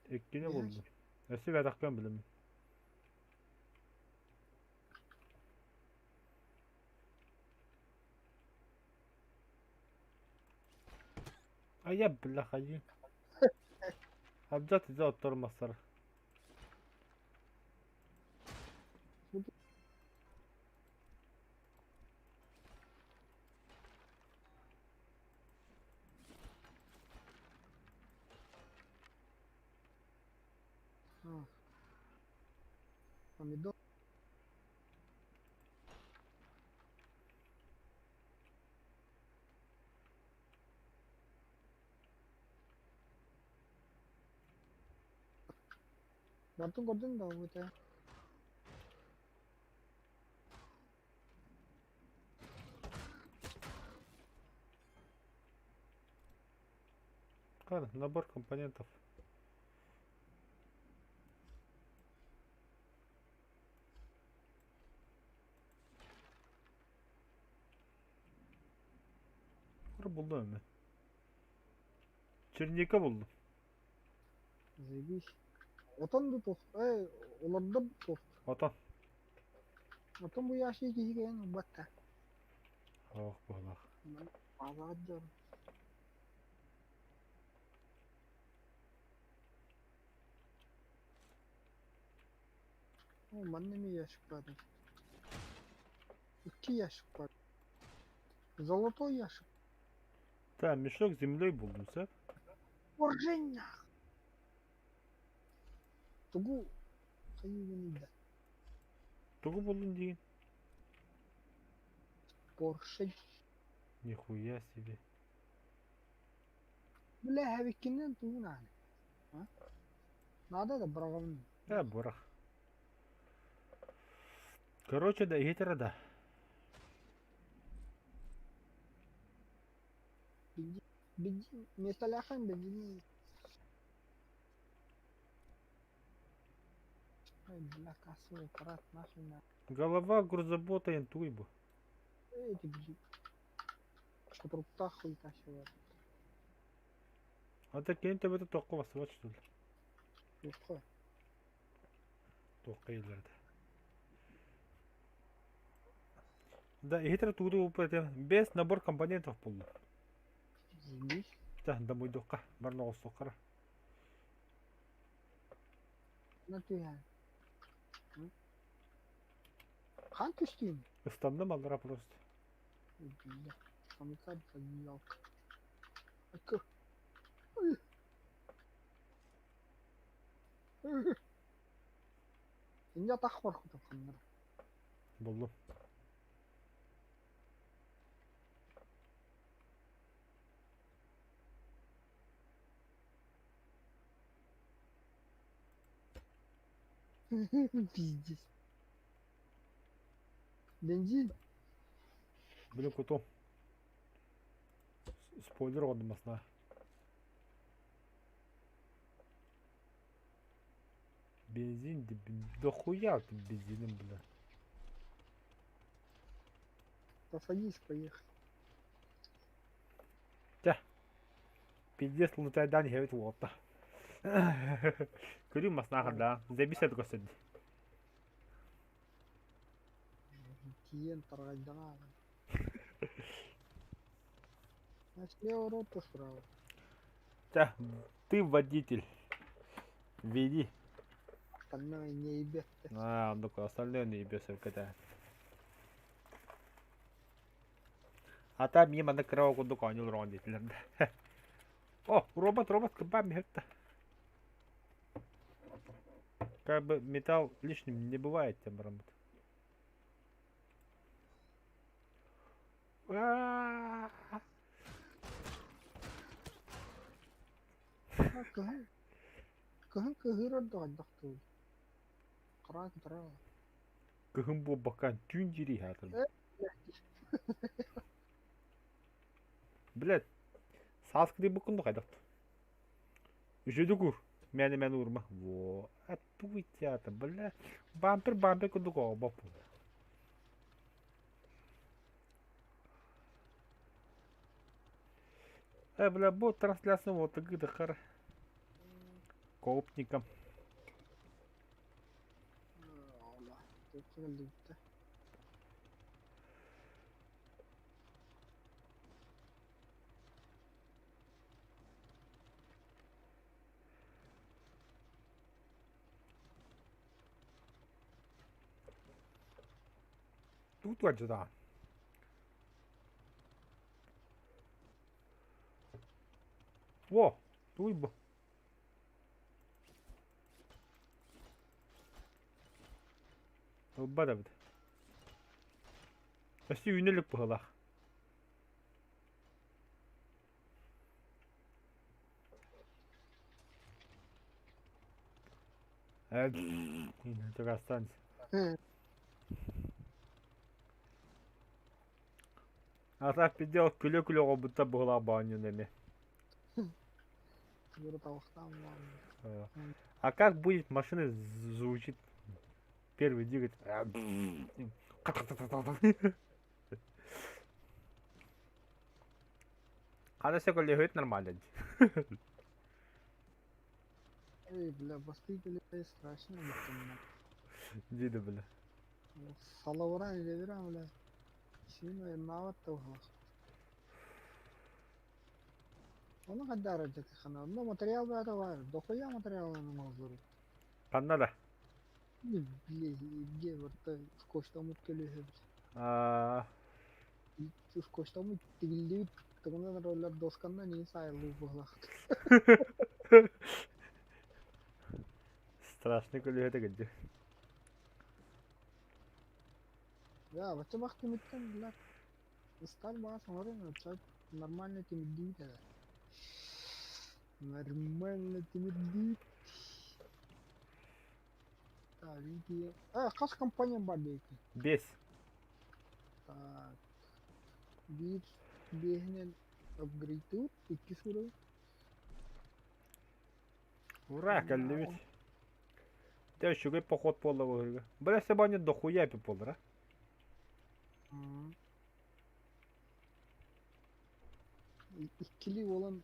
Speaker 1: Иккини булдум. Өссө бэтэхпин билим. Айа бля хайыы. Абдьат ити оттор мастар.
Speaker 2: А. Помидор. Бартын көрдүң да это.
Speaker 1: Ладно, набор компонентов. Булдум эми. Черника булдум.
Speaker 2: Заебись. Отон да туох. Эй, олордо туох.
Speaker 1: Отон.
Speaker 2: Отон бу ящик киһи кэлэн ылбатта.
Speaker 1: Ох, буолах.
Speaker 2: Баҕаат дьон. О, манна эмиэ ящик баар. Икки ящик баар. Золотой ящик.
Speaker 1: Да, мешок с землей булдум, сөп?
Speaker 2: Орженнях. Тугу хайыыбын да.
Speaker 1: Тугу булдун диигин?
Speaker 2: Поршень.
Speaker 1: Нихуя себе.
Speaker 2: Бля, хэбиккинэн тугун ааны. А? Надо да быраҕабын.
Speaker 1: Да, бырах. Короче, да, иһитэрэ да.
Speaker 2: Бензин, миэстэлээххин бензин. Ай, бля, кассовый аппарат, нахуй на.
Speaker 1: Голова грузобота туй бу.
Speaker 2: Эти, блин. Кутуруктаах хуйта бар.
Speaker 1: А кини төбөтө туохха бассыбат что ли?
Speaker 2: Туохха.
Speaker 1: Туохха иһиллэр этэ. Да, иһитэрэ тугу этем. Без набор компонентов буллум.
Speaker 2: Заебись.
Speaker 1: Да, домойдуохха, баран оҕустуоххара.
Speaker 2: На түһээн. Хаан түстүүн?
Speaker 1: Ыстанным аллара просто.
Speaker 2: Бля, камикадзе ялка. Акы. Инньэ атах бар ханнар.
Speaker 1: Буллум.
Speaker 2: Пиздец. Бензин.
Speaker 1: Блин, кутум. Спойлер оҕоннум масна. Бензин, дохуя ты бензином, бля.
Speaker 2: Да садись, поехали.
Speaker 1: Чэ, пиздец лутайдаан иһэбит уолта. Көрүү маснаахар да, забис это көстөн.
Speaker 2: Тиийэн тарҕайдаҕа. Слева рота справа.
Speaker 1: Чэ, ты водитель. Веди.
Speaker 2: Остальное не ебет.
Speaker 1: А, ну-ка, остальное не ебёшь, КТ. Ата миэ манна кыра оҕо курдук оонньуу олороҕун диэтилэр да. О, робот, робот, кырбаан миһэтта. Как бы металл лишним не бывает, тем бараммыт.
Speaker 2: Кыһын кыһын кыһыыр ордук хайдах тугуй? Хара кытара.
Speaker 1: Кыһын буолбакка түүн дьири иһээтим. Блядь, сааскы буккун да хайдах. Үчүгэй уур, мээнэ-мээнэ уурма. Во, аттуй театр, бля. Бампер бампер курдук оҕобоппун. Бля, бу трансляция вот гыдыхар коопникам. Тут да. Во, туй бу. Ылбат эбит. Өссө үүнэ илик быһыылаах. Только останься. А так пиздел күлэ-күлэ оҕолбуттар быһыылаах баанньын эмиэ. А как будет машина звучит первый двигатель? Хана сөкөлөһүт нормально.
Speaker 2: Эй, бля, бастыйтеле страшно
Speaker 1: Диде, бля.
Speaker 2: Салавран илебиран, бля. Син наават тылһах. Оны хаддара хана. Но материал баата бар. Дохуя материал оҥоһуллар.
Speaker 1: Ханна да?
Speaker 2: Бile, где вот скотчтамыт көлөһө.
Speaker 1: Аа,
Speaker 2: Скотчтамыт тигиллибит тыгынан роллар досканна не сайылы буолах.
Speaker 1: Страшный көлөһө кэлдьи.
Speaker 2: Я, бачча тимиттен, бля. Сталь баас оҥорон, нормально тимирдиит ээ. Нормально тимирдиит. Так, видите. А, хас компания бар дейки.
Speaker 1: Бес.
Speaker 2: Так. Биир биэһинэн апгрейдуут, икки суруй.
Speaker 1: Ура, кэллибит. Дэ үчүгэй поход буолла быһыыга. Бля, себаня дохуя эпи буоллар, а?
Speaker 2: Иккили буолан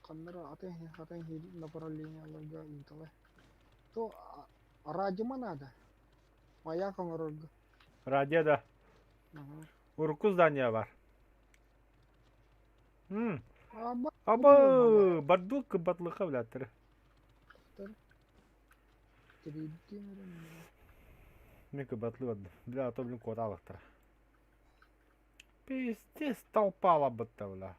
Speaker 2: ханнара атын атын направленияларга ыытала. То радиома надо. Маяк оҥорорго.
Speaker 1: Радио да.
Speaker 2: Ага.
Speaker 1: Урукку здание бар.
Speaker 2: Аба,
Speaker 1: Аба, бардук батлыха блядь. Мен кыбатлы барды. Бля, а то, блин, куотаалыктара. Пиздец, толпа лабытта, бля.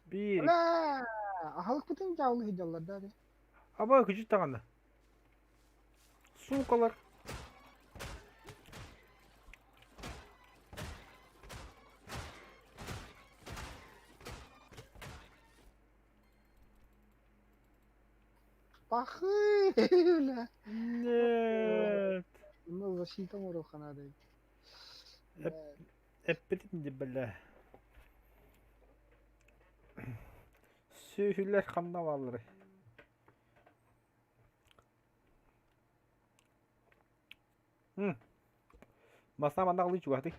Speaker 1: Биир.
Speaker 2: Бля, аһылыкпытын дьаулы сылдьаллар да.
Speaker 1: Аба, күчүт даҕаны. Суукалар.
Speaker 2: Пахы, бля.
Speaker 1: Нет.
Speaker 2: Ну, защита оҥоруохха наада.
Speaker 1: Эппитим дии, бля. Сүөһүлэр ханна баалларый? Масна манна ылыы чугаһатый.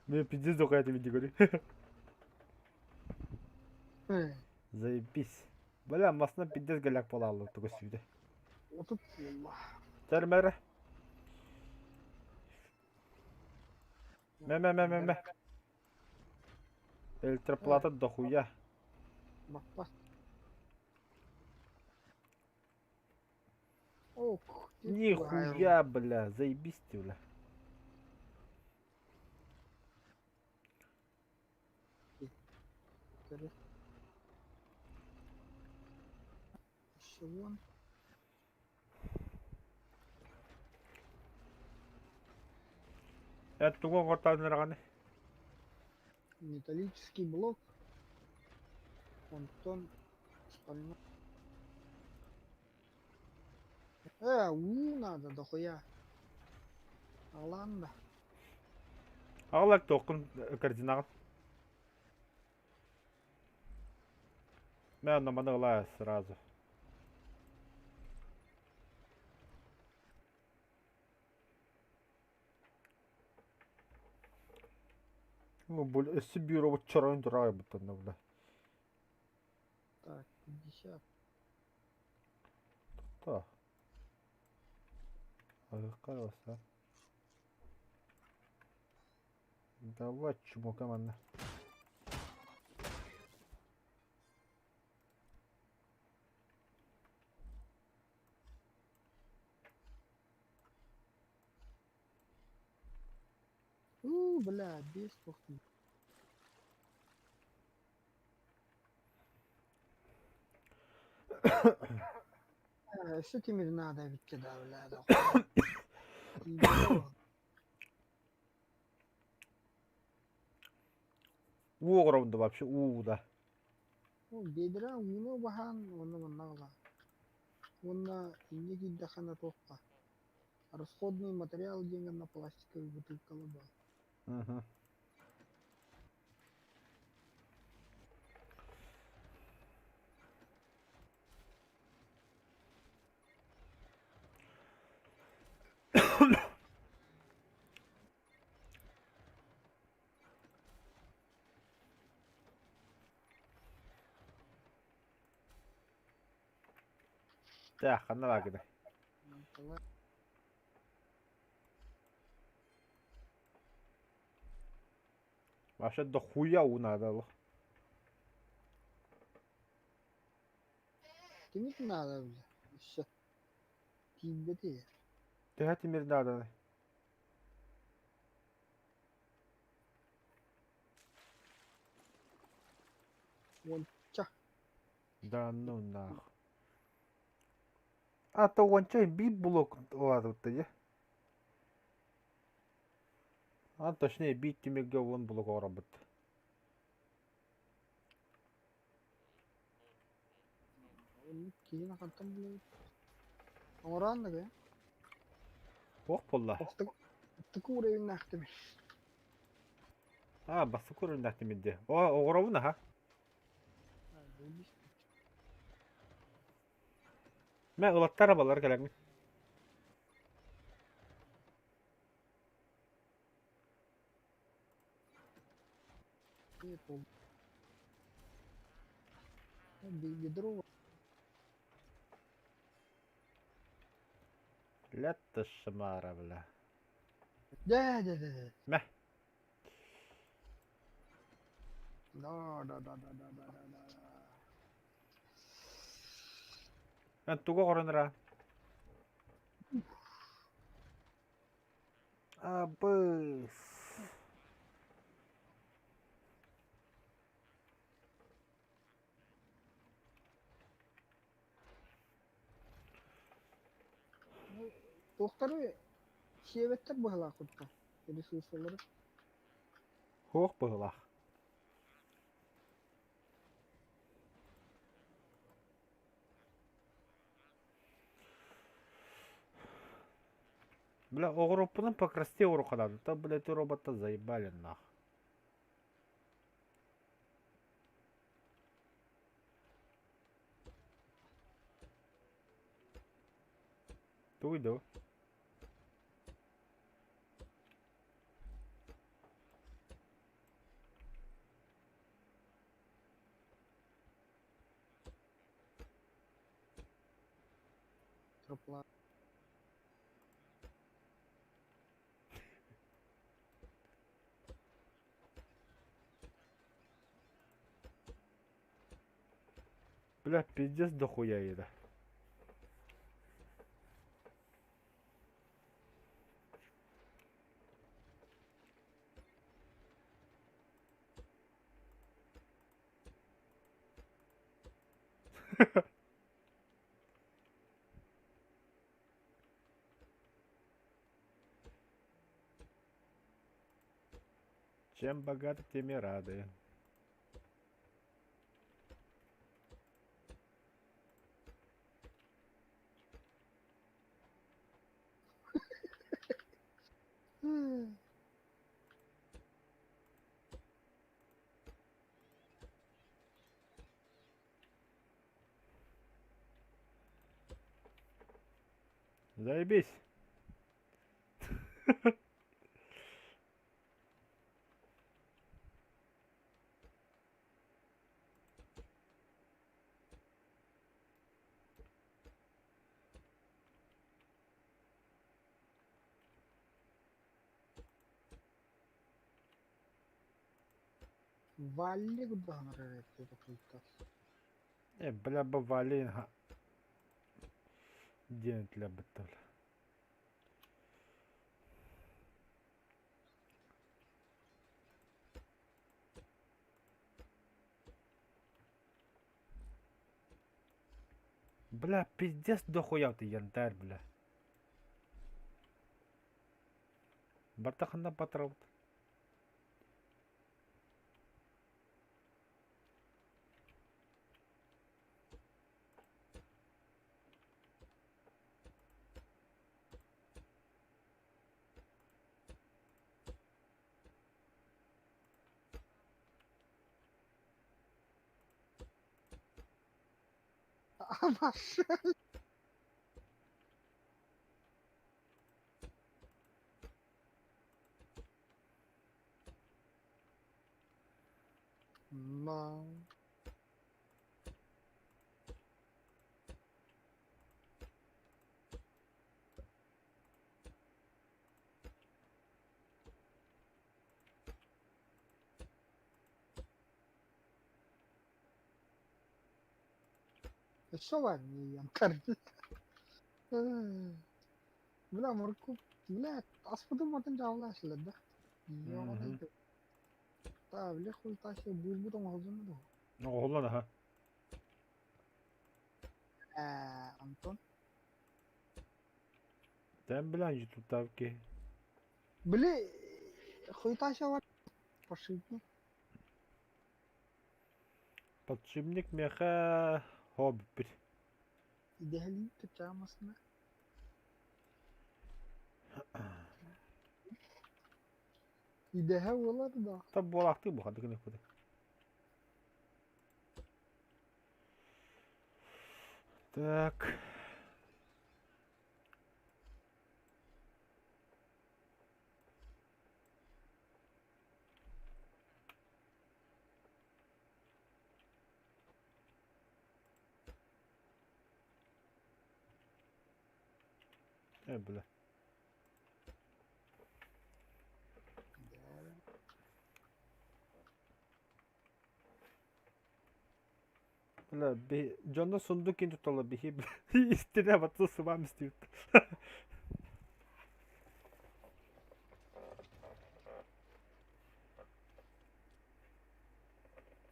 Speaker 1: Мен пиздец дохуя тебе говорю. Заебись. Бля, масына пиздец голяк буолааллар тугу сүүдэ.
Speaker 2: 30 буолла.
Speaker 1: Тэрмэрэ. Мэ мэ мэ мэ мэ. Электроплата дохуя.
Speaker 2: Баппат. Ох, ты
Speaker 1: Нихуя, бля, заебись ты, бля.
Speaker 2: Еще вон.
Speaker 1: Это тугу оҥортоон
Speaker 2: Металлический блок. Онтон стальной. Уу надо дохуя. Аҕалаан да.
Speaker 1: Аҕалар туоххун корзинаҕын. Мэ онно маны ылаа сразу. Бу өссө бюробут чоройон турар буттанна бля.
Speaker 2: Так, 50.
Speaker 1: То. Аһыкка Давай чмока манна.
Speaker 2: У, бля, без похуй. Өссө тимир надо эбит да, бля, дохуя.
Speaker 1: Уу оҕоробун да вообще уу да.
Speaker 2: Бедра ууну баһаан уонна манна аҕалаа. Уонна инньэ киирдэххинэ туохха расходный материал диэн гына пластиковый бутылкалар баар.
Speaker 1: Мгм. Дьэ, ханна бааргыный? Вообще дохуя уу наада олох.
Speaker 2: Тимир наада бile. Өссө тиийбэтий.
Speaker 1: Төһө тимир нааданый?
Speaker 2: Уонча.
Speaker 1: Да ну нах. А то уонча биир блок улаатыбыт дии. А точнее биир тимиргэ уон блок оҥоробут.
Speaker 2: Оннук киһини хантан булабыт? Оҥороон да кэ.
Speaker 1: Туох буолла?
Speaker 2: Бастакы уровеннаах тимир.
Speaker 1: А, бастакы уровеннаах тимир дии. О, оҥоробун аха. Мэ ылаттар балар кэлэҥҥин.
Speaker 2: Ведро.
Speaker 1: Летто шмара, бля.
Speaker 2: Да, да, да, да.
Speaker 1: Мэ.
Speaker 2: Да, да, да, да, да, да, да, да.
Speaker 1: Эн тугу оҥорон ыраан? Абыс.
Speaker 2: Туохтары сиэбэттэр быһалаах кутта ресурсалары.
Speaker 1: Суох быһыылаах. Бля, оҕуруоппунан покрасти оҕуруохханаан, то, бля, эти робота заебали нах. Тугуй дуу?
Speaker 2: Микропласт.
Speaker 1: Бля, пиздец дохуя еда. Чем богаты, тем и рады. Заебись.
Speaker 2: Валли куда это
Speaker 1: Бля, бавалин. Диэн для быттал. Бля, пиздец дохуя ты янтарь, бля. Барта ханна батырабыт.
Speaker 2: А ваша? На. Что вам янтарь? Бля, морку. Бля, аспытым атын жаалашылар да. Та, бля, хуй ташы бузбут оңолдун да.
Speaker 1: Оҕолон аха.
Speaker 2: Антон.
Speaker 1: Тэн бля ютубтавки.
Speaker 2: Бля, хуй ташы бар. Подшипник.
Speaker 1: Подшипник меха хоббит.
Speaker 2: Идеалин чамасына. Идэһэ буолар да.
Speaker 1: Та буолаахтыы бу хадыгын өкөдө. Так. Бля. Бля, би дьонно сундук кин туталла биһи истине батсы сыбам истибит.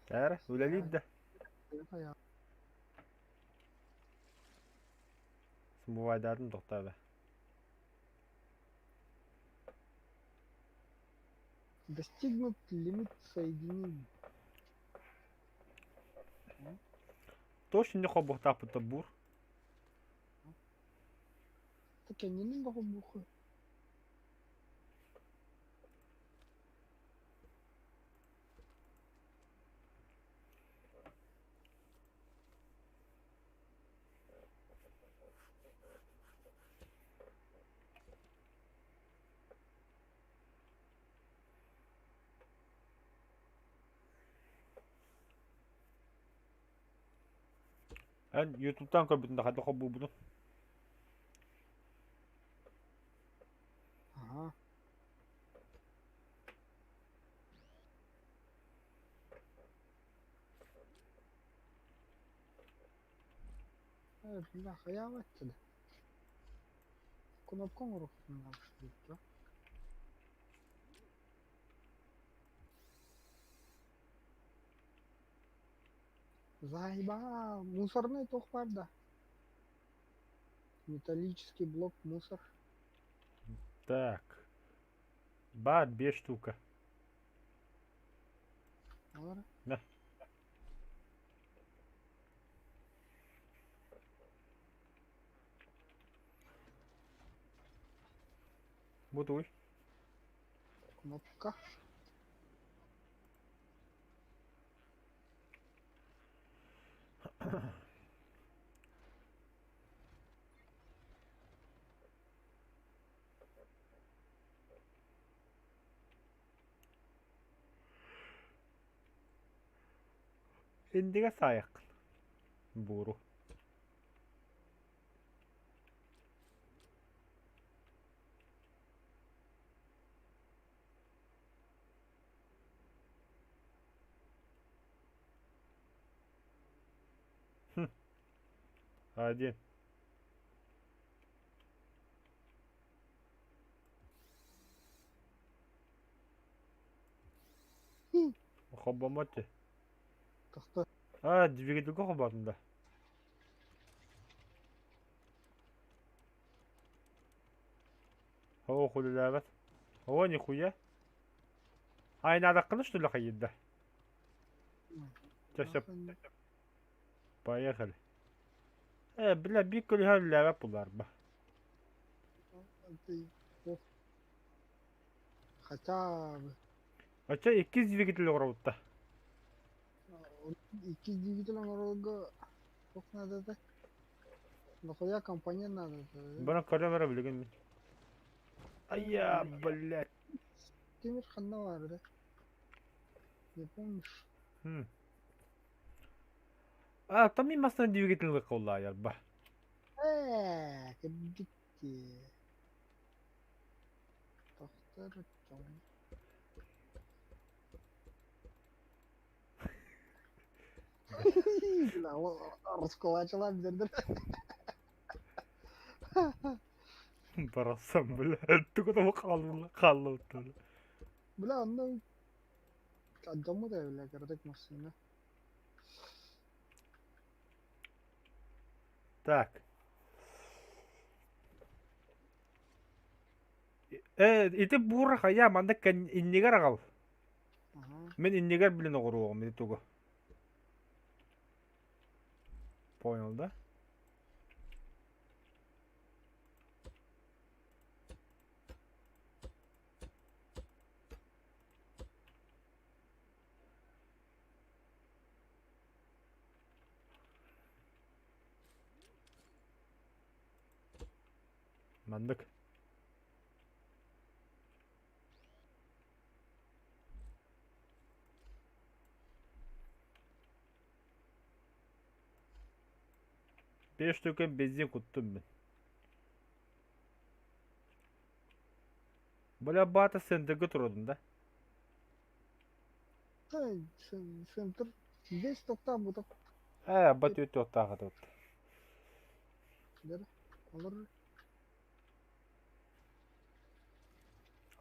Speaker 1: Эр, үлэлиир да. Смывайдарын тоқтабы.
Speaker 2: Достигнут лимит соединений.
Speaker 1: Точно не хобухтапыта бур.
Speaker 2: Так я не буху.
Speaker 1: Эн Ютубтан көрбүтүн да хадда хобу буну.
Speaker 2: Бля, хайаабат да. Кнопка оҥоруохпун наада. Заебал! Мусорный туох баар да? Металлический блок мусор.
Speaker 1: Так. Баар биэс штука.
Speaker 2: Олор.
Speaker 1: На. Бу тугуй?
Speaker 2: Кнопка.
Speaker 1: Индигэ саайаххын. Бууру. Хм. Один. Холбоммот дии.
Speaker 2: Тохто.
Speaker 1: А, двигательгэ холбоотум да. Оо, үлэлээбэт. Оо, нихуя. Айнаадаххына что ли хайыйда? Чэ, сөп. Поехали. Бля, биир көлүһэ үлэлээбэт булаарба.
Speaker 2: Хотя бы.
Speaker 1: Оччо иккис двигатель оҥоробут да.
Speaker 2: Иккис двигатель оҥорорго туох наадата? Нахуя компонент надо?
Speaker 1: Бары көрө бара билигин мин. Айя, блядь.
Speaker 2: Тимир ханна баар да? Не помнишь?
Speaker 1: Хм. А, там мин массыына двигатель ылыахха
Speaker 2: Кырдьык дии. Тохтор чоҥ. Раскулачила биэрдэр.
Speaker 1: Барахсан, бля. Тугу да хаалла хааллыбыт.
Speaker 2: Бля, онно алдьаммыт ээ бля, кыратык массыына.
Speaker 1: Так. Ити буура хайа манна иннигэр аҕал. Мин иннигэр билин оҕуруоҕум ити тугу. Понял, да? Маннык. Биэс штука бензин куттум мин. Бля, баата центрга турудум да?
Speaker 2: Центр здесь тоқтаан бутах.
Speaker 1: Бат үт туохтаах тут.
Speaker 2: Олор.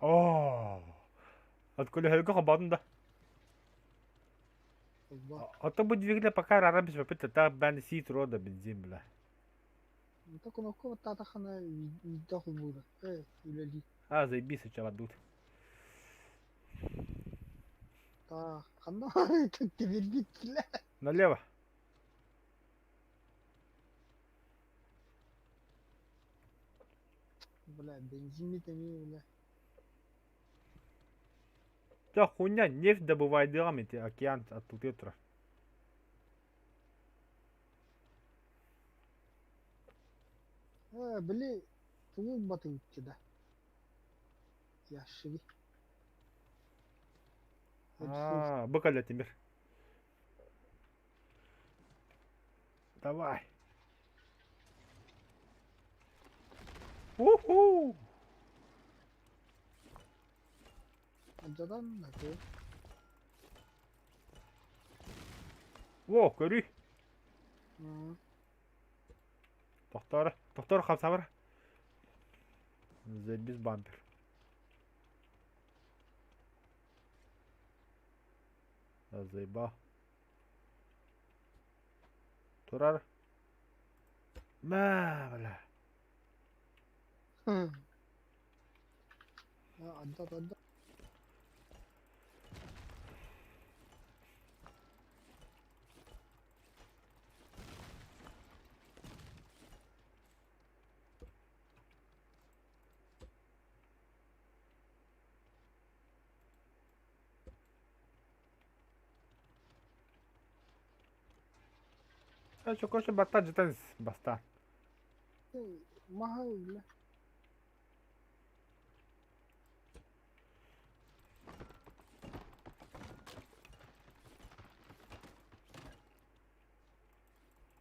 Speaker 1: Оо. От көлөһөлгө холбоотум да. Ото бу двигатель пока рара без та бан си туруо да бензин бля.
Speaker 2: Это кнопка баттаатаххына видео холбуура. Үлэлии.
Speaker 1: А, заебись чабадут.
Speaker 2: Та ханна тибирбит
Speaker 1: Налево.
Speaker 2: Бля, бензин эмиэ бля.
Speaker 1: Да хуйня, нефть добывает эти океан оттуда турар.
Speaker 2: Били тугу батыытчы да. Ящиги.
Speaker 1: А, быкаля Тимир. Давай. Уху!
Speaker 2: Алдьатан окей.
Speaker 1: О, көрүй. Тохтоор, тохтоор хамсабар. Заебись бампер. Заебал. Турар. Мә, бля.
Speaker 2: Отдат, отдат.
Speaker 1: Чокоша батта жытан баста.
Speaker 2: Маһа бля.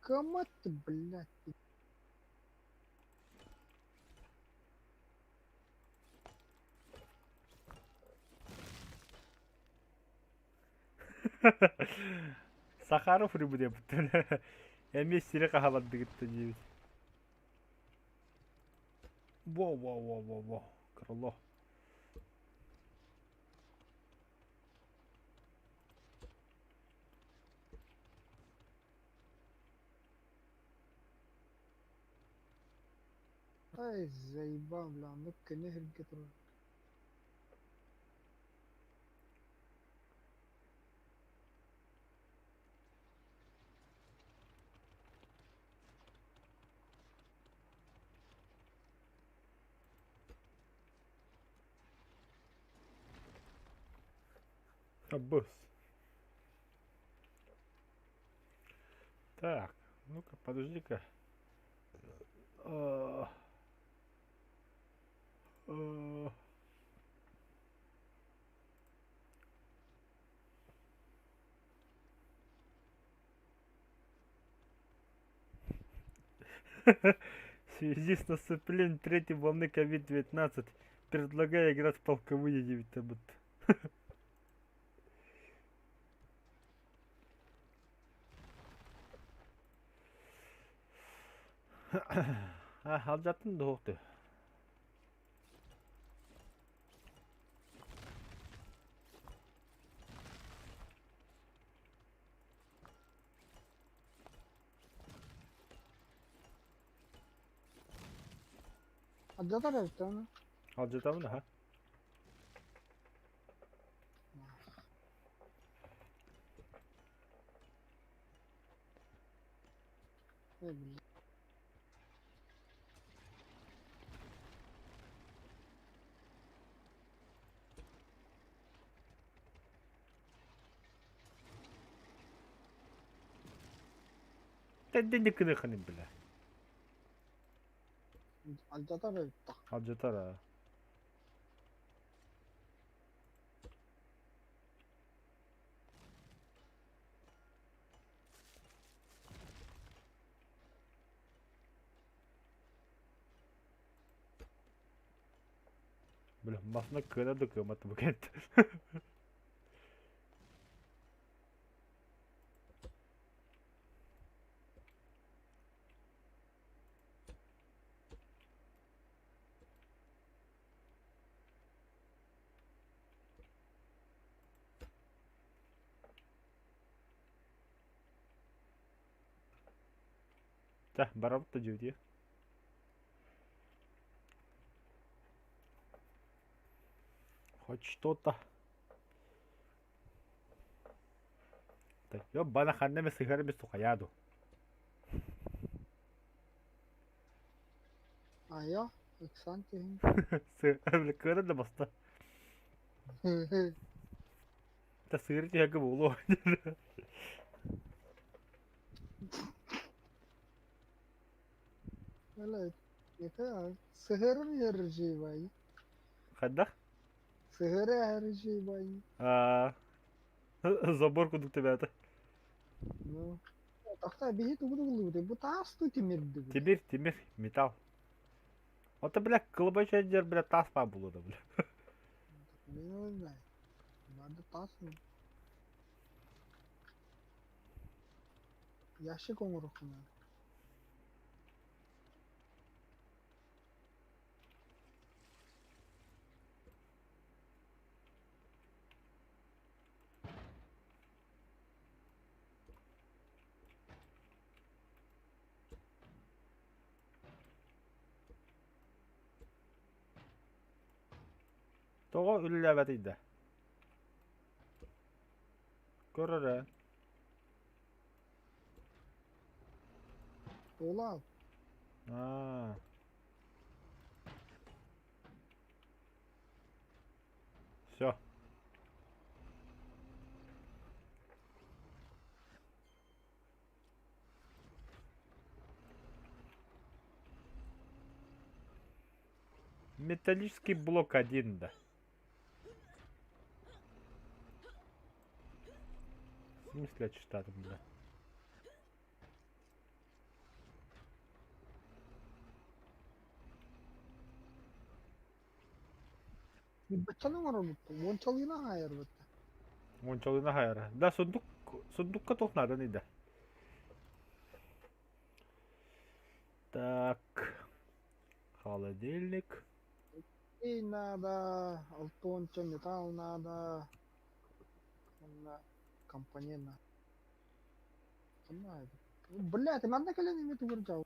Speaker 2: Кому ты, блядь?
Speaker 1: Сахаров рыбы диэбиттэр. Эмиэ сири хаһалардыгытта диэбит. Во-во-во-во-во. Крыло.
Speaker 2: Ай, заебал, бля, ну көнө сиргэ турар.
Speaker 1: Бус. Так, ну-ка, подожди-ка. А, а. В связи с наступлением третьей волны COVID-19 предлагаю играть в полковые 9 А, алдьаттын дуһуохту.
Speaker 2: Алдьатар эбит аны.
Speaker 1: Алдьатабын аха.
Speaker 2: Э, бля.
Speaker 1: Тэддин кыныханын бля.
Speaker 2: Алдьатар эбит
Speaker 1: Алдьатар аа. Бля, масына кыана да кыамат бу кент. Чэ, барабыт да дьиэбитигэр. Хоть что-то. Так, бана ханна эмэ сыһыар эмэ сухайаа дуу.
Speaker 2: Айа, ыксаан түһүн.
Speaker 1: Кыанан да баста. Та сыыры түһэргэ буолуо.
Speaker 2: Бля, это сыһырын ярыживай.
Speaker 1: Хайдах?
Speaker 2: Сыһыры ярыживай.
Speaker 1: Аа, забор курдук тэбээтэ.
Speaker 2: Ну, тахта биһи тугу тугуллубут бу таас ту тимирди бу.
Speaker 1: Тимир, тимир, металл. Ото, бля, кылбача бля, таас баа буолуо да, бля.
Speaker 2: Не знаю. Надо таас. Ящик оҥоруохха наада.
Speaker 1: Тоҕо үлэлээбэтий да? Көр эрэ.
Speaker 2: Туолаал.
Speaker 1: Аа. Все. Металлический блок один, да. В смысле читати, бля?
Speaker 2: Баччаны оҥоробут, уончалыына хаайарбыт.
Speaker 1: Уончалыына хаайара. Да, сундук, сундукка туох нааданый да? Так, холодильник.
Speaker 2: Эй наада, алтонча металл наада, уонна компонент наада. Ханна Блядь, манна кэлэн эмиэ тугурдьау.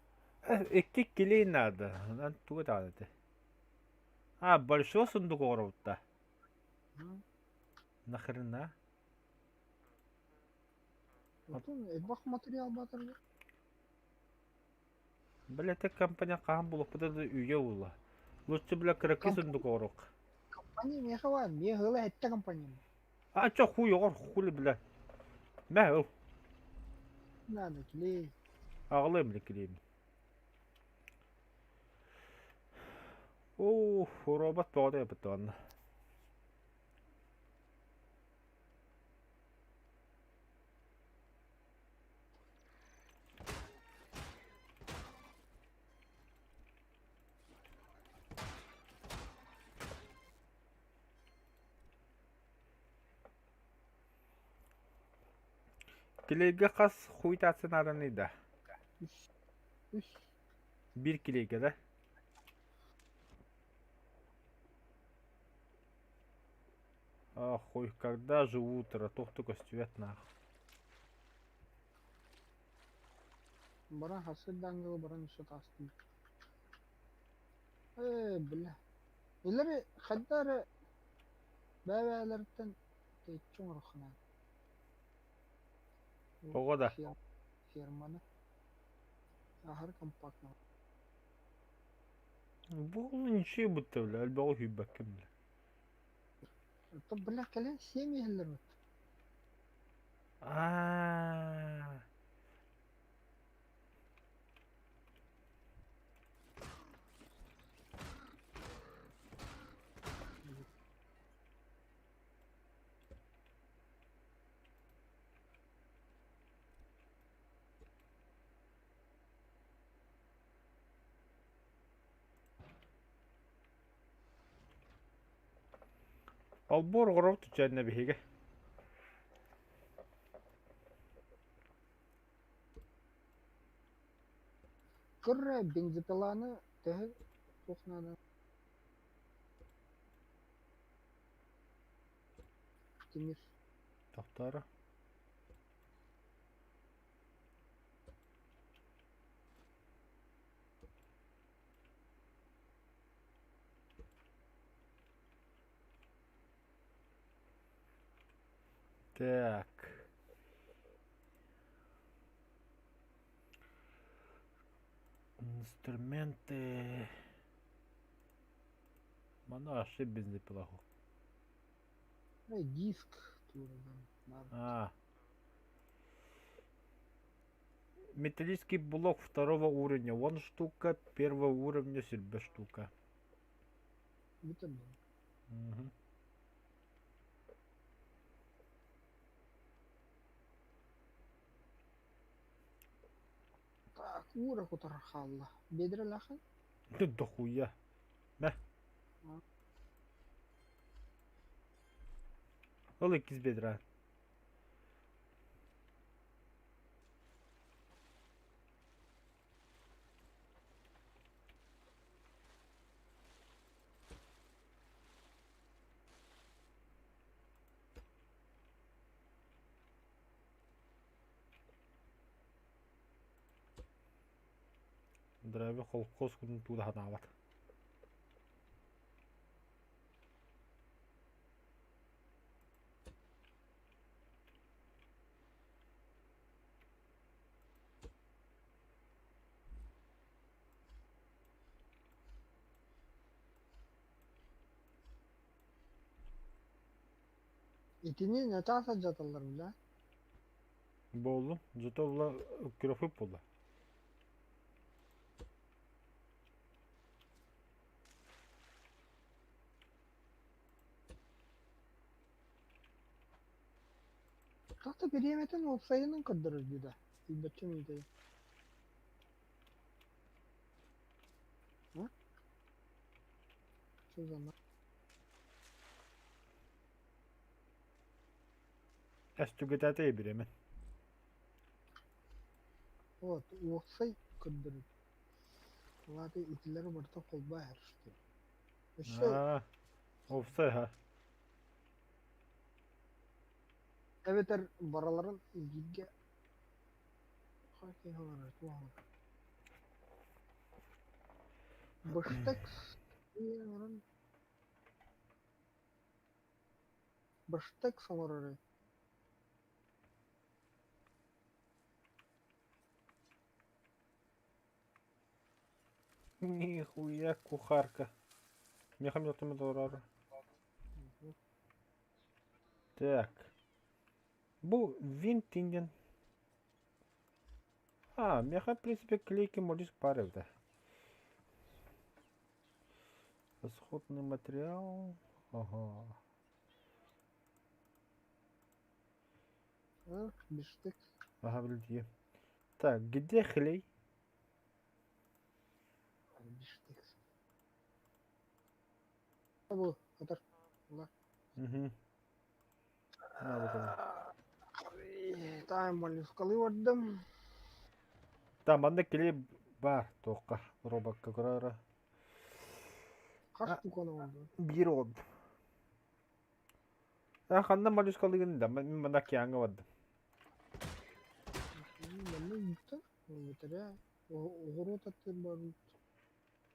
Speaker 1: Икки клей надо. Онон тугу даҕаны этэ. А, большой сундук оҥоробут да. Нахрена?
Speaker 2: Отон элбэх материал баатар.
Speaker 1: Бля, ити компания хаһан булуппута да үйэ буолла. Лучше, бля, кыракый сундук оҥоруох.
Speaker 2: Компания миэхэ баар, миэхэ ыла эттэ компания.
Speaker 1: А чё хуй оҕор хули, бля. Мэ ыл.
Speaker 2: Надо клей.
Speaker 1: Аҕалыам бля клеймин. Оо, робот бөҕөтө эппит онно. Килиэйгэ хас хуй тахса да?
Speaker 2: Үс. Үс.
Speaker 1: Биир килиэйгэ да? Ах, хуй, когда же утро, туох да көстүбэт нах.
Speaker 2: Баран хасырдаангы баран үсө таастым. Ээ, бля. Илери хайда эрэ бэйэ-бэйэлэриттэн тэйиччи оҥороххуна.
Speaker 1: Тоҕо да?
Speaker 2: Ферманы. Аһары компактно.
Speaker 1: Буолла ничего будто, бля, элбэҕи үһүйбэккин, бля.
Speaker 2: То, бля, кэлэн сиэм иһэллэр эбит.
Speaker 1: Аа. Олбуор оҕоробут түчээннэ биһиги.
Speaker 2: Кыр бензопиланы төһө туох наада? Тимир.
Speaker 1: Тохтооро. Так. Инструменты. Маны вообще бензопила.
Speaker 2: Диск туурунан баар.
Speaker 1: А. Металлический блок второго уровня. Вон штука, первого уровня сүүрбэ штука.
Speaker 2: Бүтэн дуо?
Speaker 1: Мгм.
Speaker 2: Так, уура кутар хаалла. Биэдэрэлээххин?
Speaker 1: Дохуя. Мэ. Ол иккис бедра. Драйвер холкуос курдук туудаһанаабат.
Speaker 2: Итини начаас алдьаталлар бля.
Speaker 1: Буоллун, зато була күрөхпүт буолла.
Speaker 2: Туох да бириэмэтин уопсайынан көрдөрөр дии да. Билбэччэ мүнүүтэ. А? Что за на-
Speaker 1: Эс түгэтээтэй бириэмэн.
Speaker 2: Вот, уопсай көрдөрөр. Ол аата итилэри барыта холбоо иһэр что ли? Өссө
Speaker 1: Аа, уопсай ха.
Speaker 2: эбэтэр бараларын бииргэ хакки оҥорор, туох оҥорор? Быштекс оҥорон быштекс оҥорор
Speaker 1: Нихуя кухарка. Меха мертвым доллар. Так. Бу винт диэн. А, меха, в принципе, клейкий моллюск пар это. Расходный материал. Ага.
Speaker 2: А, бифштекс.
Speaker 1: Ага, блядь. Так, где клей?
Speaker 2: Бифштекс. Бу, атар. Ла.
Speaker 1: Угу. На, вот он.
Speaker 2: Таай моллюскалыы бардым.
Speaker 1: Там манна клей бар туохха робокка көрөөрө.
Speaker 2: Хас
Speaker 1: А,
Speaker 2: штуканы оҥордум.
Speaker 1: Биир оҕо. А ханна моллюскалыгын да мин манна океаҥҥа бардым.
Speaker 2: Манна ыыттар. Бүтэрэ. Оҕуруот аттыыр барбыт.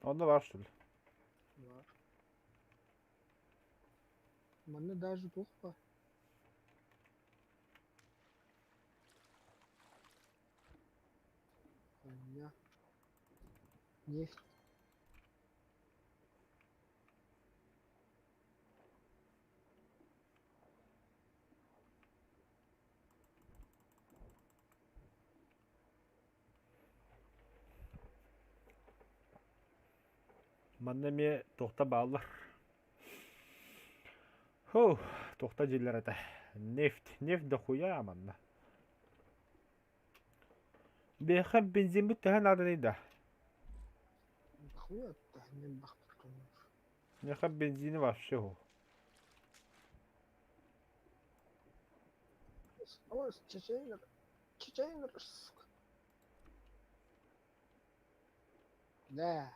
Speaker 1: Онно бар что ли?
Speaker 2: Бар. Манна даже туох баар. Хуйня. Нефть.
Speaker 1: Манна эмиэ туохта бааллар. Ху, туохта дииллэр этэ. Нефть. Нефть дохуя манна. Биэхэ бензиммит төһө нааданый да?
Speaker 2: Хуй оттоһуннун бахпыт.
Speaker 1: Миэхэ бензини вообще ху.
Speaker 2: Ой, чеченер. Чеченер, сука. Да.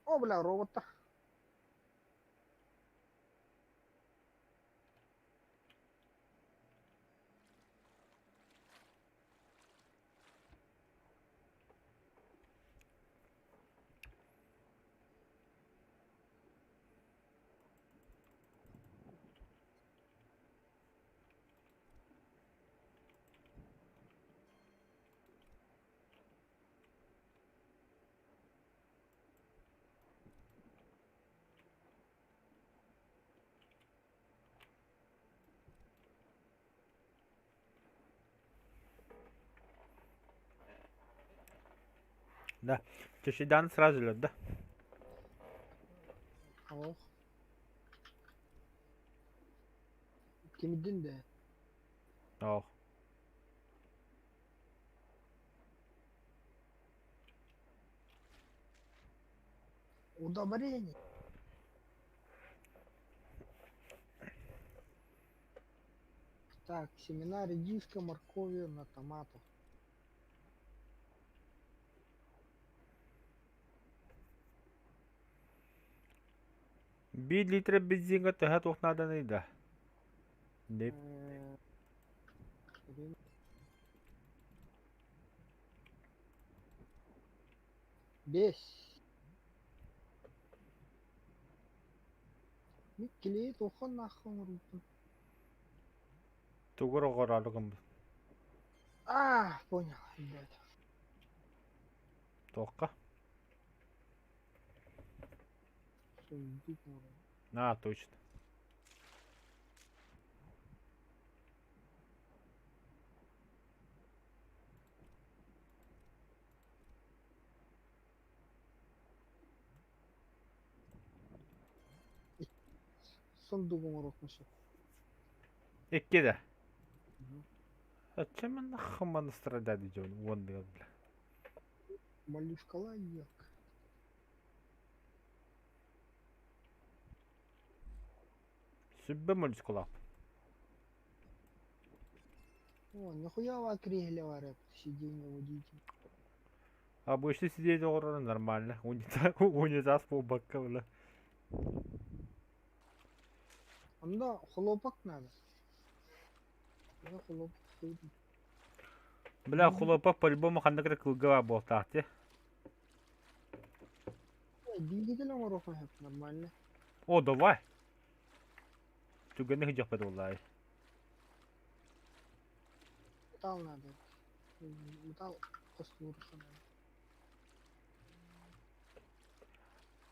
Speaker 2: О, бля, робота.
Speaker 1: Да. Чешидан сразу лед, да?
Speaker 2: Ох. Кимдин да?
Speaker 1: Ох.
Speaker 2: Удобрение. Так, семена редиска, моркови на томатах.
Speaker 1: Биир литр бензиҥҥэ төһө туох нааданый да? Деп.
Speaker 2: Бес. Мин килиэйи туохха наахха оҥорбуппун?
Speaker 1: Тугу оҕороору гыммыт?
Speaker 2: А, понял, ребят.
Speaker 1: Туохха?
Speaker 2: Сундук оҥорон.
Speaker 1: А, точно.
Speaker 2: Сундук оҥоруохпун сөп.
Speaker 1: Икки да. Зачем мен нахаман страдать дьон уонныгар бля.
Speaker 2: Моллюскала елка.
Speaker 1: Сүбэ моллюскалаах.
Speaker 2: О, нихуя ва кресле варят, сиденье водитель.
Speaker 1: Обычно сидеть оҕорор нормально. Унитаз, унитаз буолбакка бля.
Speaker 2: Онно хлопок надо. Хлопок
Speaker 1: Бля, хлопок по-любому ханнык эрэ кылга баар буолтаах дии.
Speaker 2: Двигатель оҥоруохха сөп нормально.
Speaker 1: О, давай. Түгэни сыдьахпыт буоллаай.
Speaker 2: Металл надо. Металл хостуурха надо.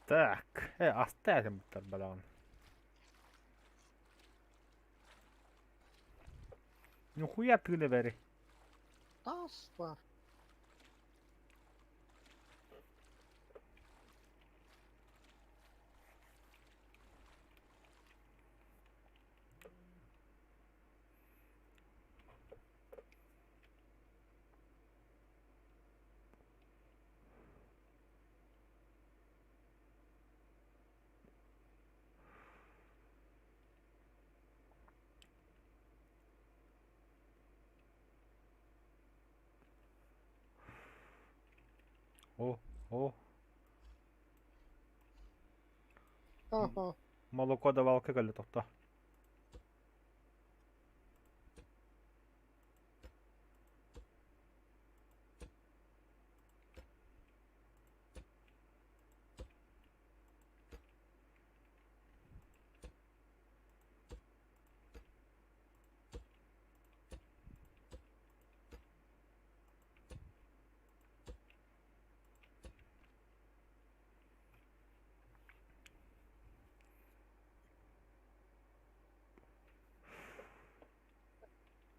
Speaker 1: Так, аста этим буттар балаҕан. Нихуя тыына бэри.
Speaker 2: Таас баар.
Speaker 1: О, о.
Speaker 2: Ха-ха.
Speaker 1: Молоко давалка кэллэ тохто.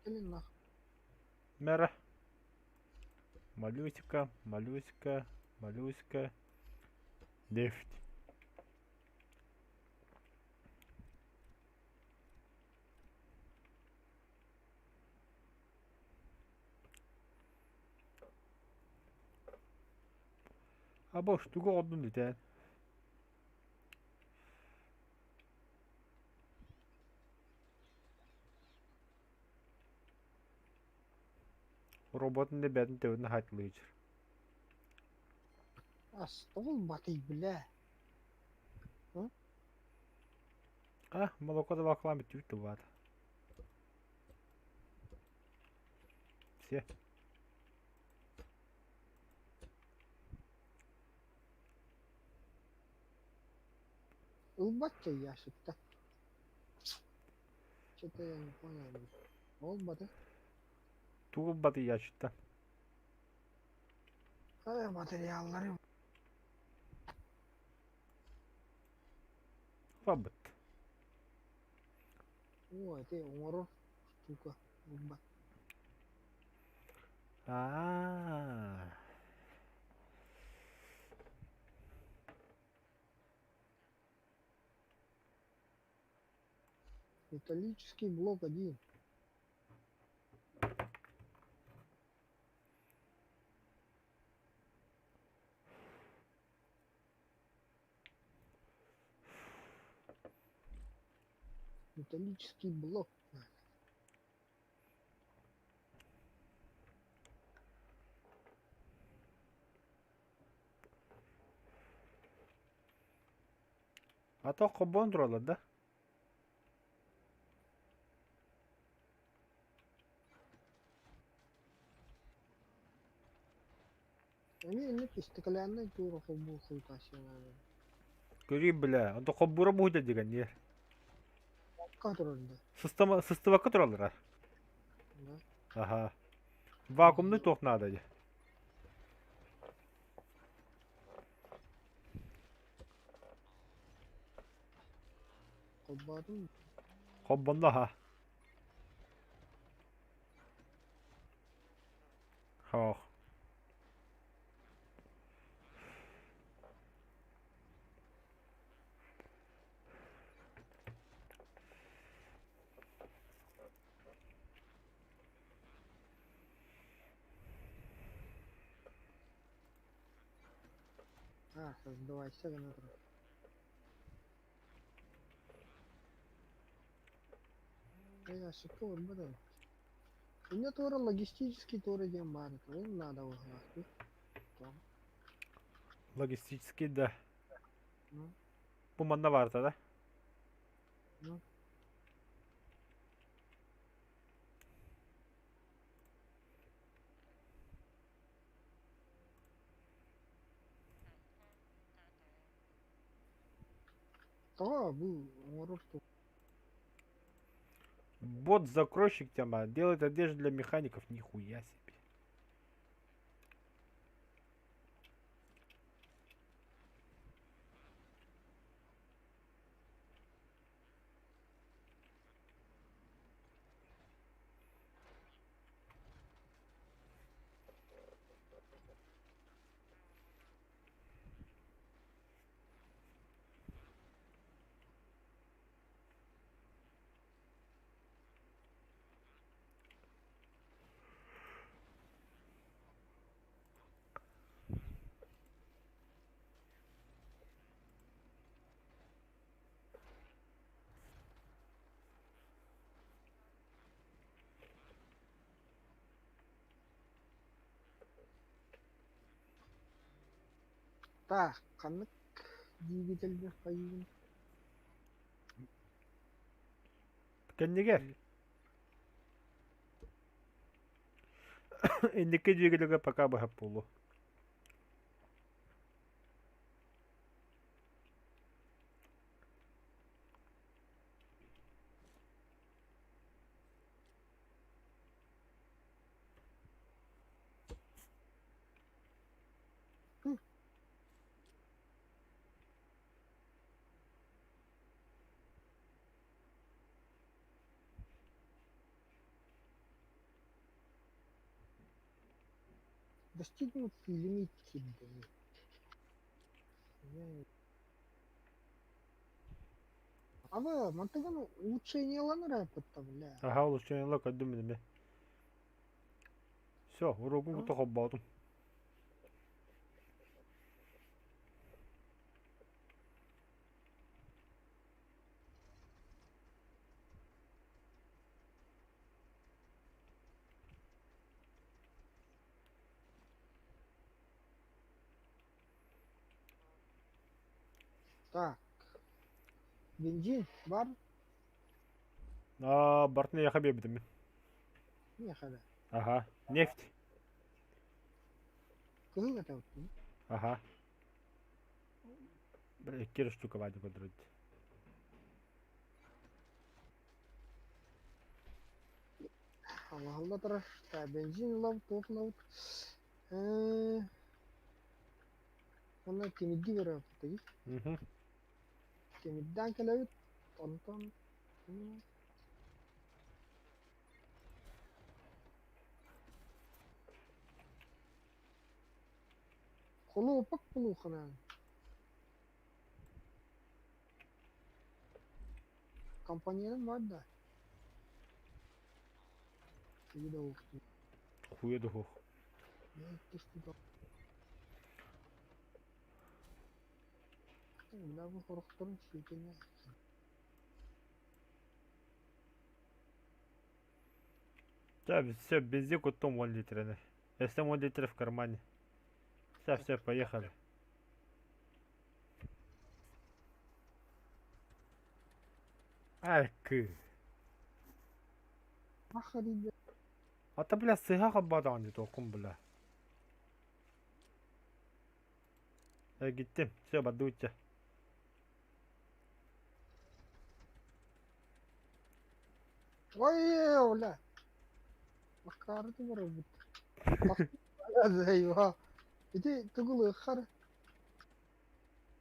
Speaker 2: Кэлин нах.
Speaker 1: Мэра. Малюсика, Малюсика, Малюсика. Нефть. Або штука одну летает. Роботын да бэйэтин төбөтүн хаайтылыыр.
Speaker 2: Астол батый бля.
Speaker 1: А, молоко давалкалаан бүттүбүт тылбаата. Все.
Speaker 2: Ылбат ящикта. Что-то я не понял. Ол баты.
Speaker 1: Тугу баты ящикта.
Speaker 2: Ай, материаллары.
Speaker 1: Робот.
Speaker 2: О, это оҥорор штука. Ылбат.
Speaker 1: А.
Speaker 2: Металлический блок один. Металлический блок.
Speaker 1: А то хобон тураллар да?
Speaker 2: Эмиэ инник стекляннай туора холбуу хуйтаасыйалаабыт.
Speaker 1: Көрүй бля, онто хоббура буһута дигэн диэр.
Speaker 2: Акка турар да.
Speaker 1: Сыстама сыстыбакка тураллар.
Speaker 2: Да.
Speaker 1: Аха. Вакуумный туох наада дии.
Speaker 2: Холбоотум.
Speaker 1: Холбонно аха. Хоох.
Speaker 2: А, создавайся гына турар. Э, ошибка барбат эбит. Инньэ туора логистический туора диэн баар этэ, ол наада быһыылаах дии.
Speaker 1: Логистический да.
Speaker 2: Ну,
Speaker 1: Бу манна баарта да?
Speaker 2: ну. Тоҕо бу оҥорор туох
Speaker 1: Бот-закройщик тема. Делает одежду для механиков. Нихуя себе.
Speaker 2: Таах, ханнык двигательбин хайыыбын?
Speaker 1: Кэннигэр. Инники двигателгэ пока быһап буолуо.
Speaker 2: Достигнут лимит киирдэ. Ава, мантыгын улучшениеланар эппиттэ, бля.
Speaker 1: Аха, улучшениела көрдүм билими. Все, уруогун кытта холбоотум.
Speaker 2: Так. Бензин бар?
Speaker 1: Аа, бартын эйиэхэ биэрбитим мин.
Speaker 2: Миэхэ да.
Speaker 1: Аха, нефть.
Speaker 2: Кыһыл этэбит.
Speaker 1: Аха. Бля, икки штука Вадик көрдөрөт.
Speaker 2: Аллаһалла турар. Так, бензин ылабыт, туох ылабыт. Э, Онно тимирди көрөбүт
Speaker 1: Мгм.
Speaker 2: Тимирдээн кэлэбит, онтон Холуопак булуоххунаан Компаньоным бар да Тугу да
Speaker 1: Хуя да хух.
Speaker 2: Бля, бу хорохторун сиэтиҥэ
Speaker 1: Да, все, бензин куттум 1 литраны. Если 1 литр в кармане. Все, все, поехали. Ай,
Speaker 2: Ахарида
Speaker 1: Ата, бля, сыһа холбоотоҕун тоқум, бля. Э, гиттим. Все, бардыбытча.
Speaker 2: Ой, бля. Акаарыты барабыт. Айва. Ити тугул ыххар.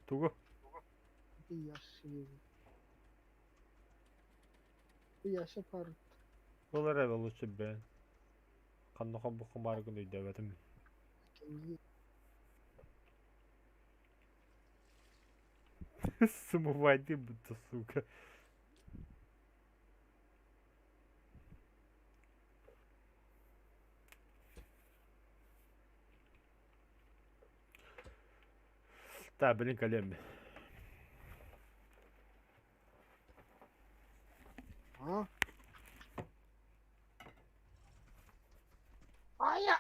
Speaker 1: Тугу?
Speaker 2: Ити яши. Ящик баар.
Speaker 1: Ол эрэ лучше бэйэн. Ханна хомбукка бааргын өйдөөбөтүм. Смывай будто, сука. Да, блин, колем.
Speaker 2: А? Ая!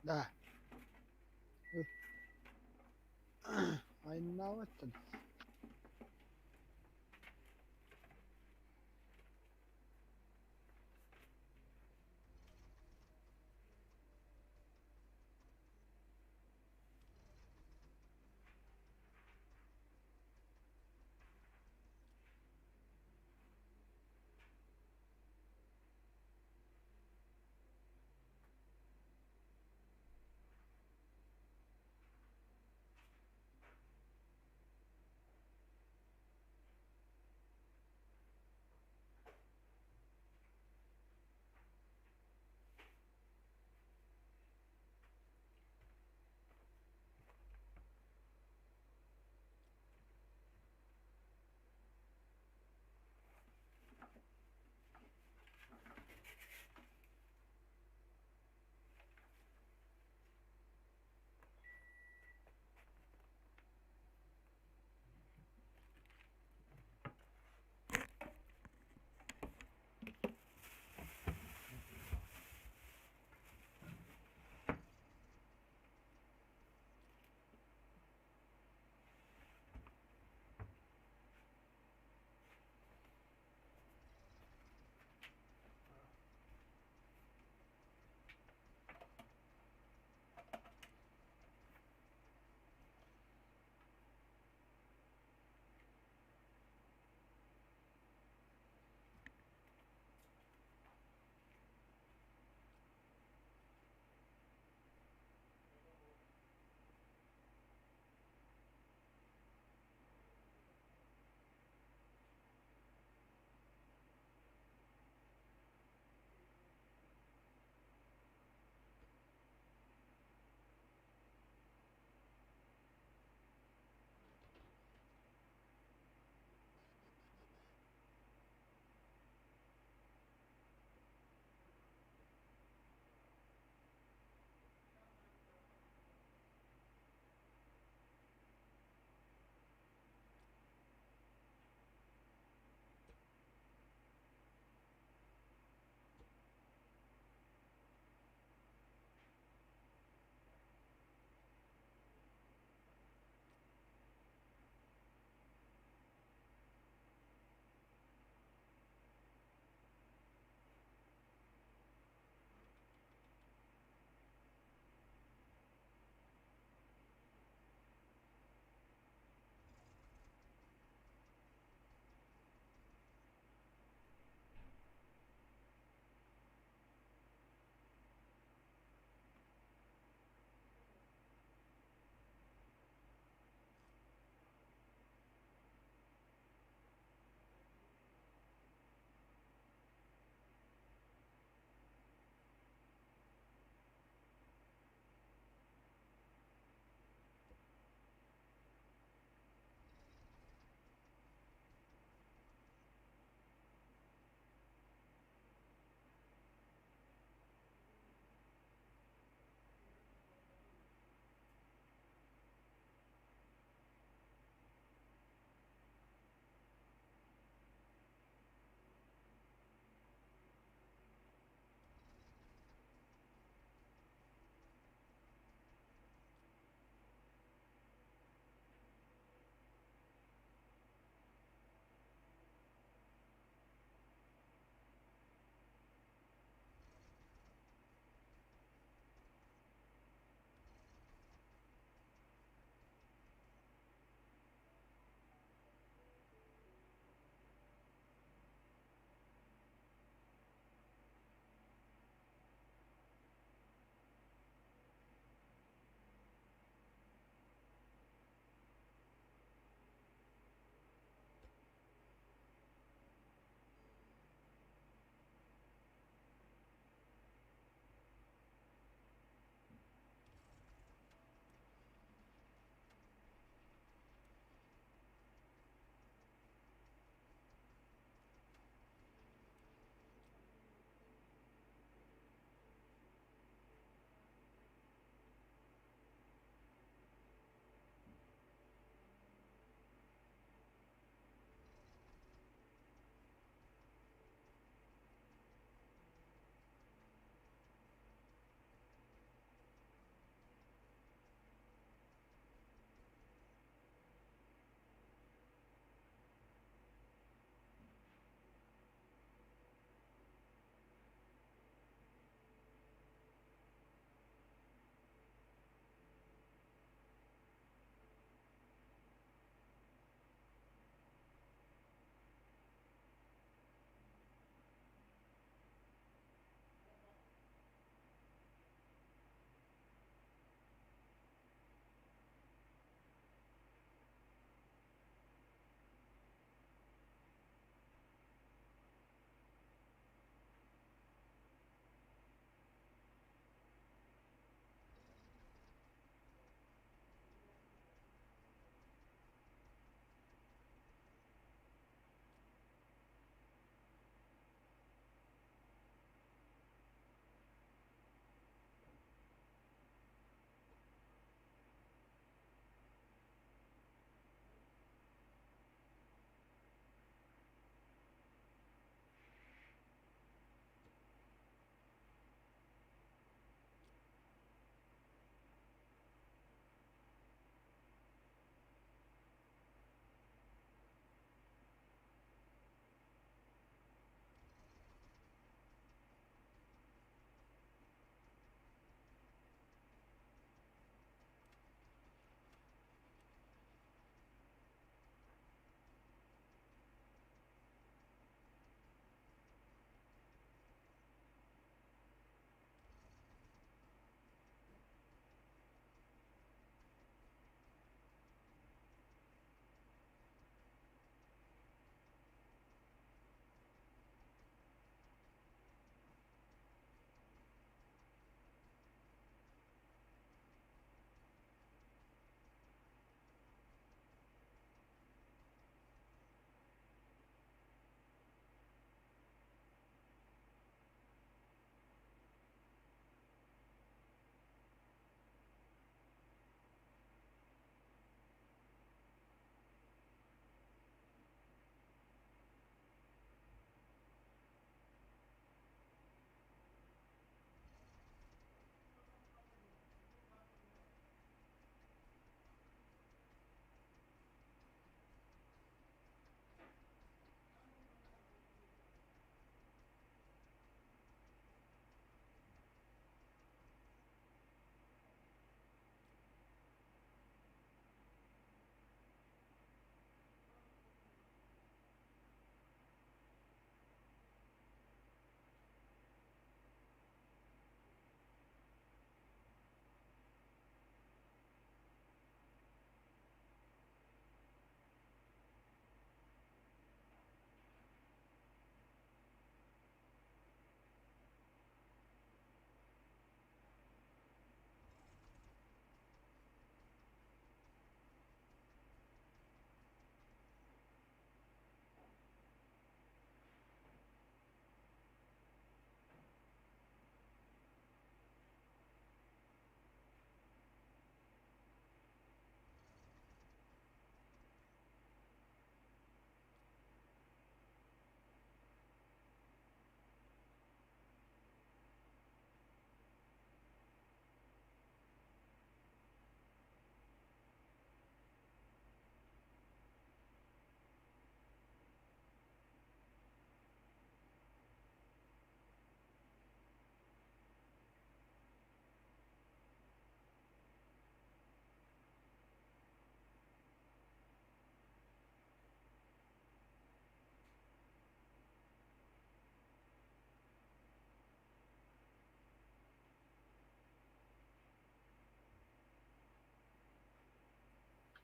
Speaker 2: Да. Айаннаабаттан.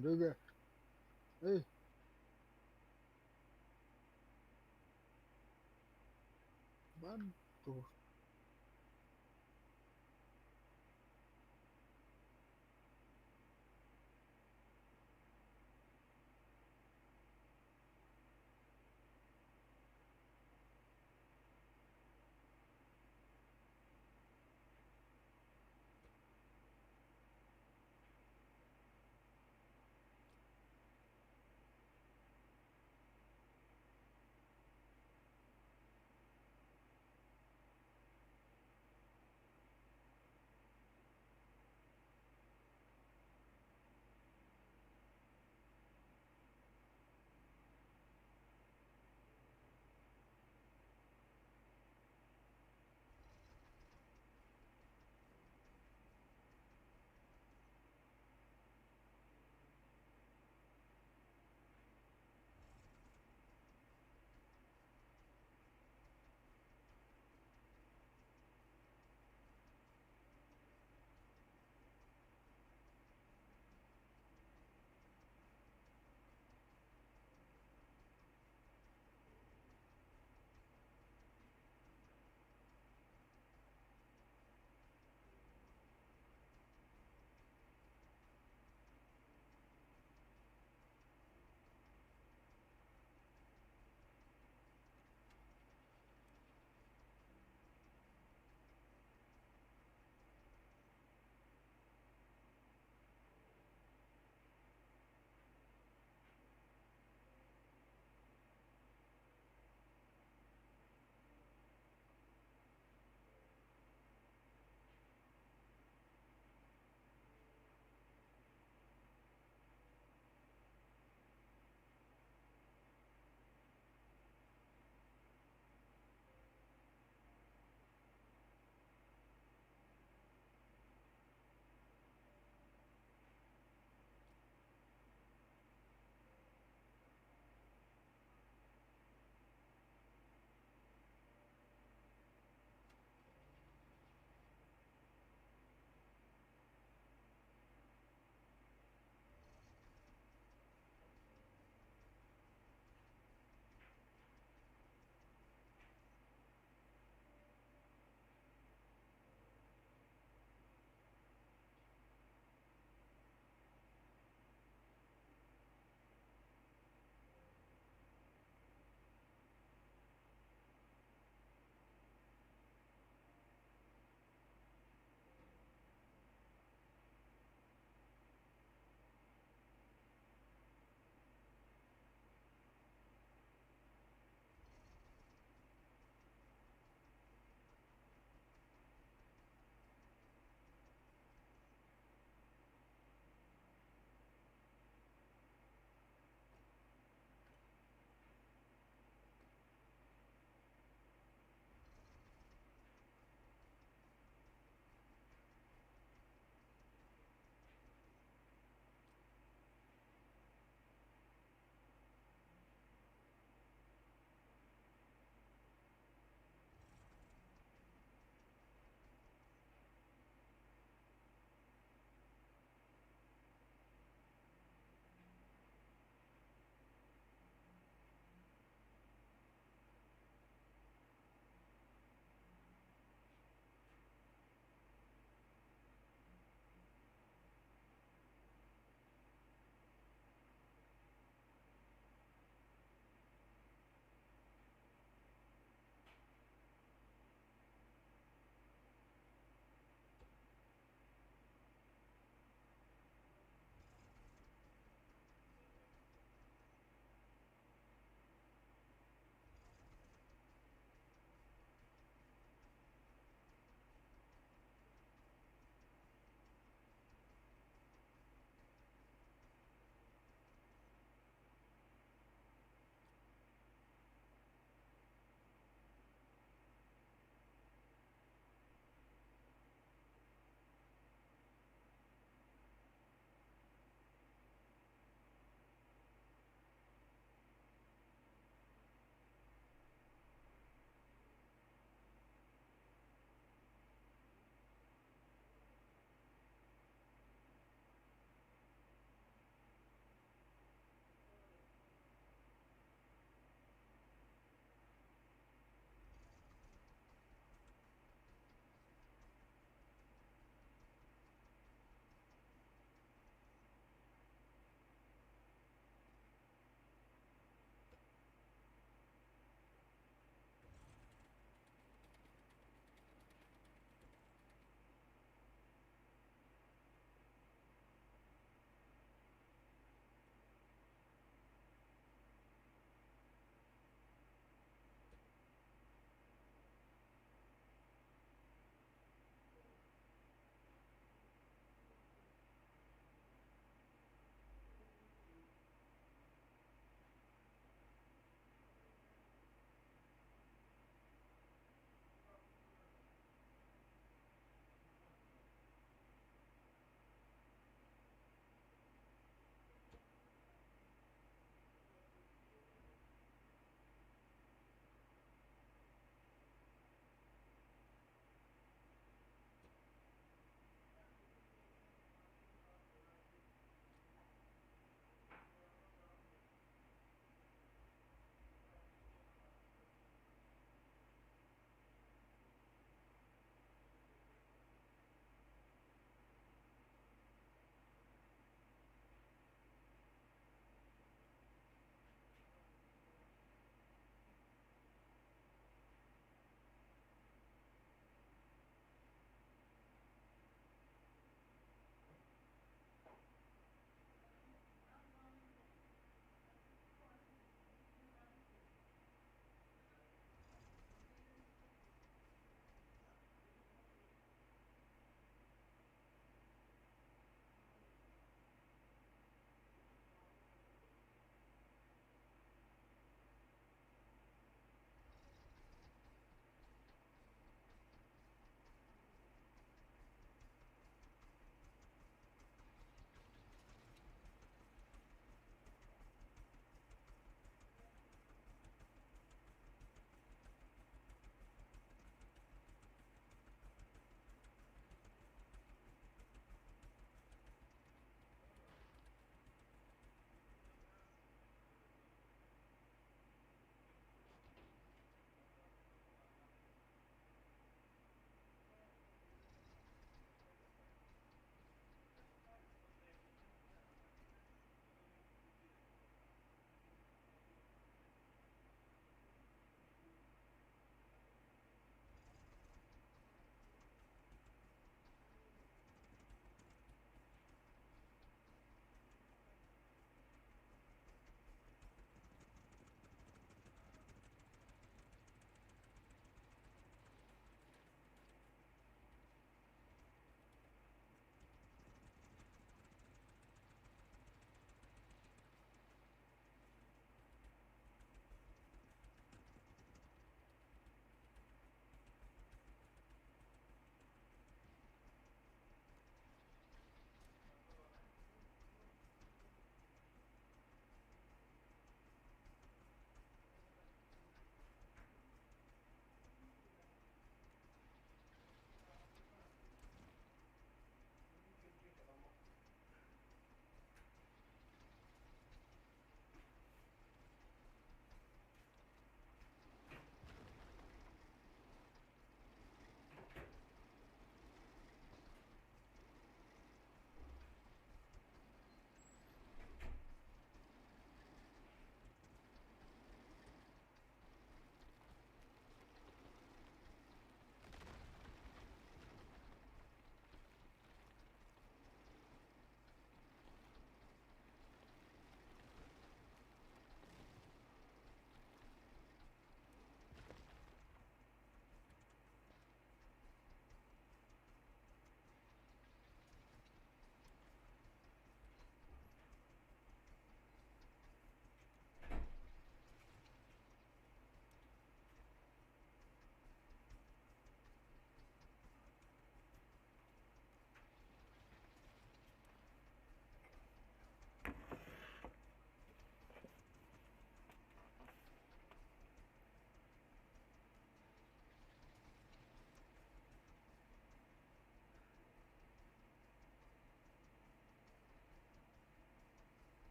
Speaker 2: Серега, эй! Бар дуу?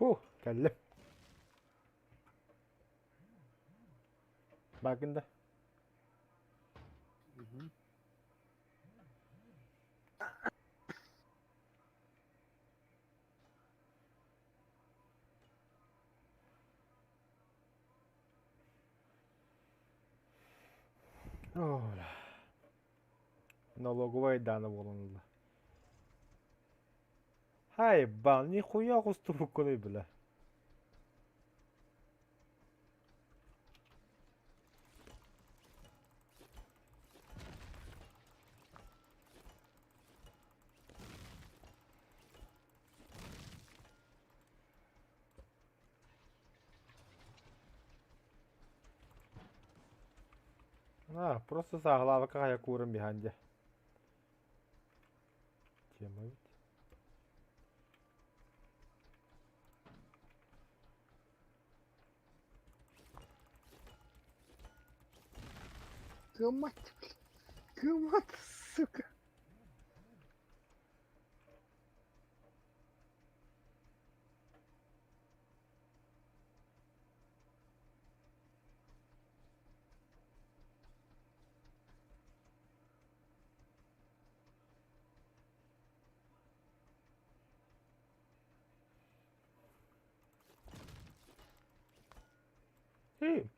Speaker 1: Фу, кэллим. Бакын да. Налоговая даана буолан ылла. Хай, бал, нихуя оҕустубуккунуй бля. А, просто сааһылаабакка хайа кууран биһаан дьэ. Тема ведь.
Speaker 2: Кымат, блядь. Кымат, сука.
Speaker 1: Эй.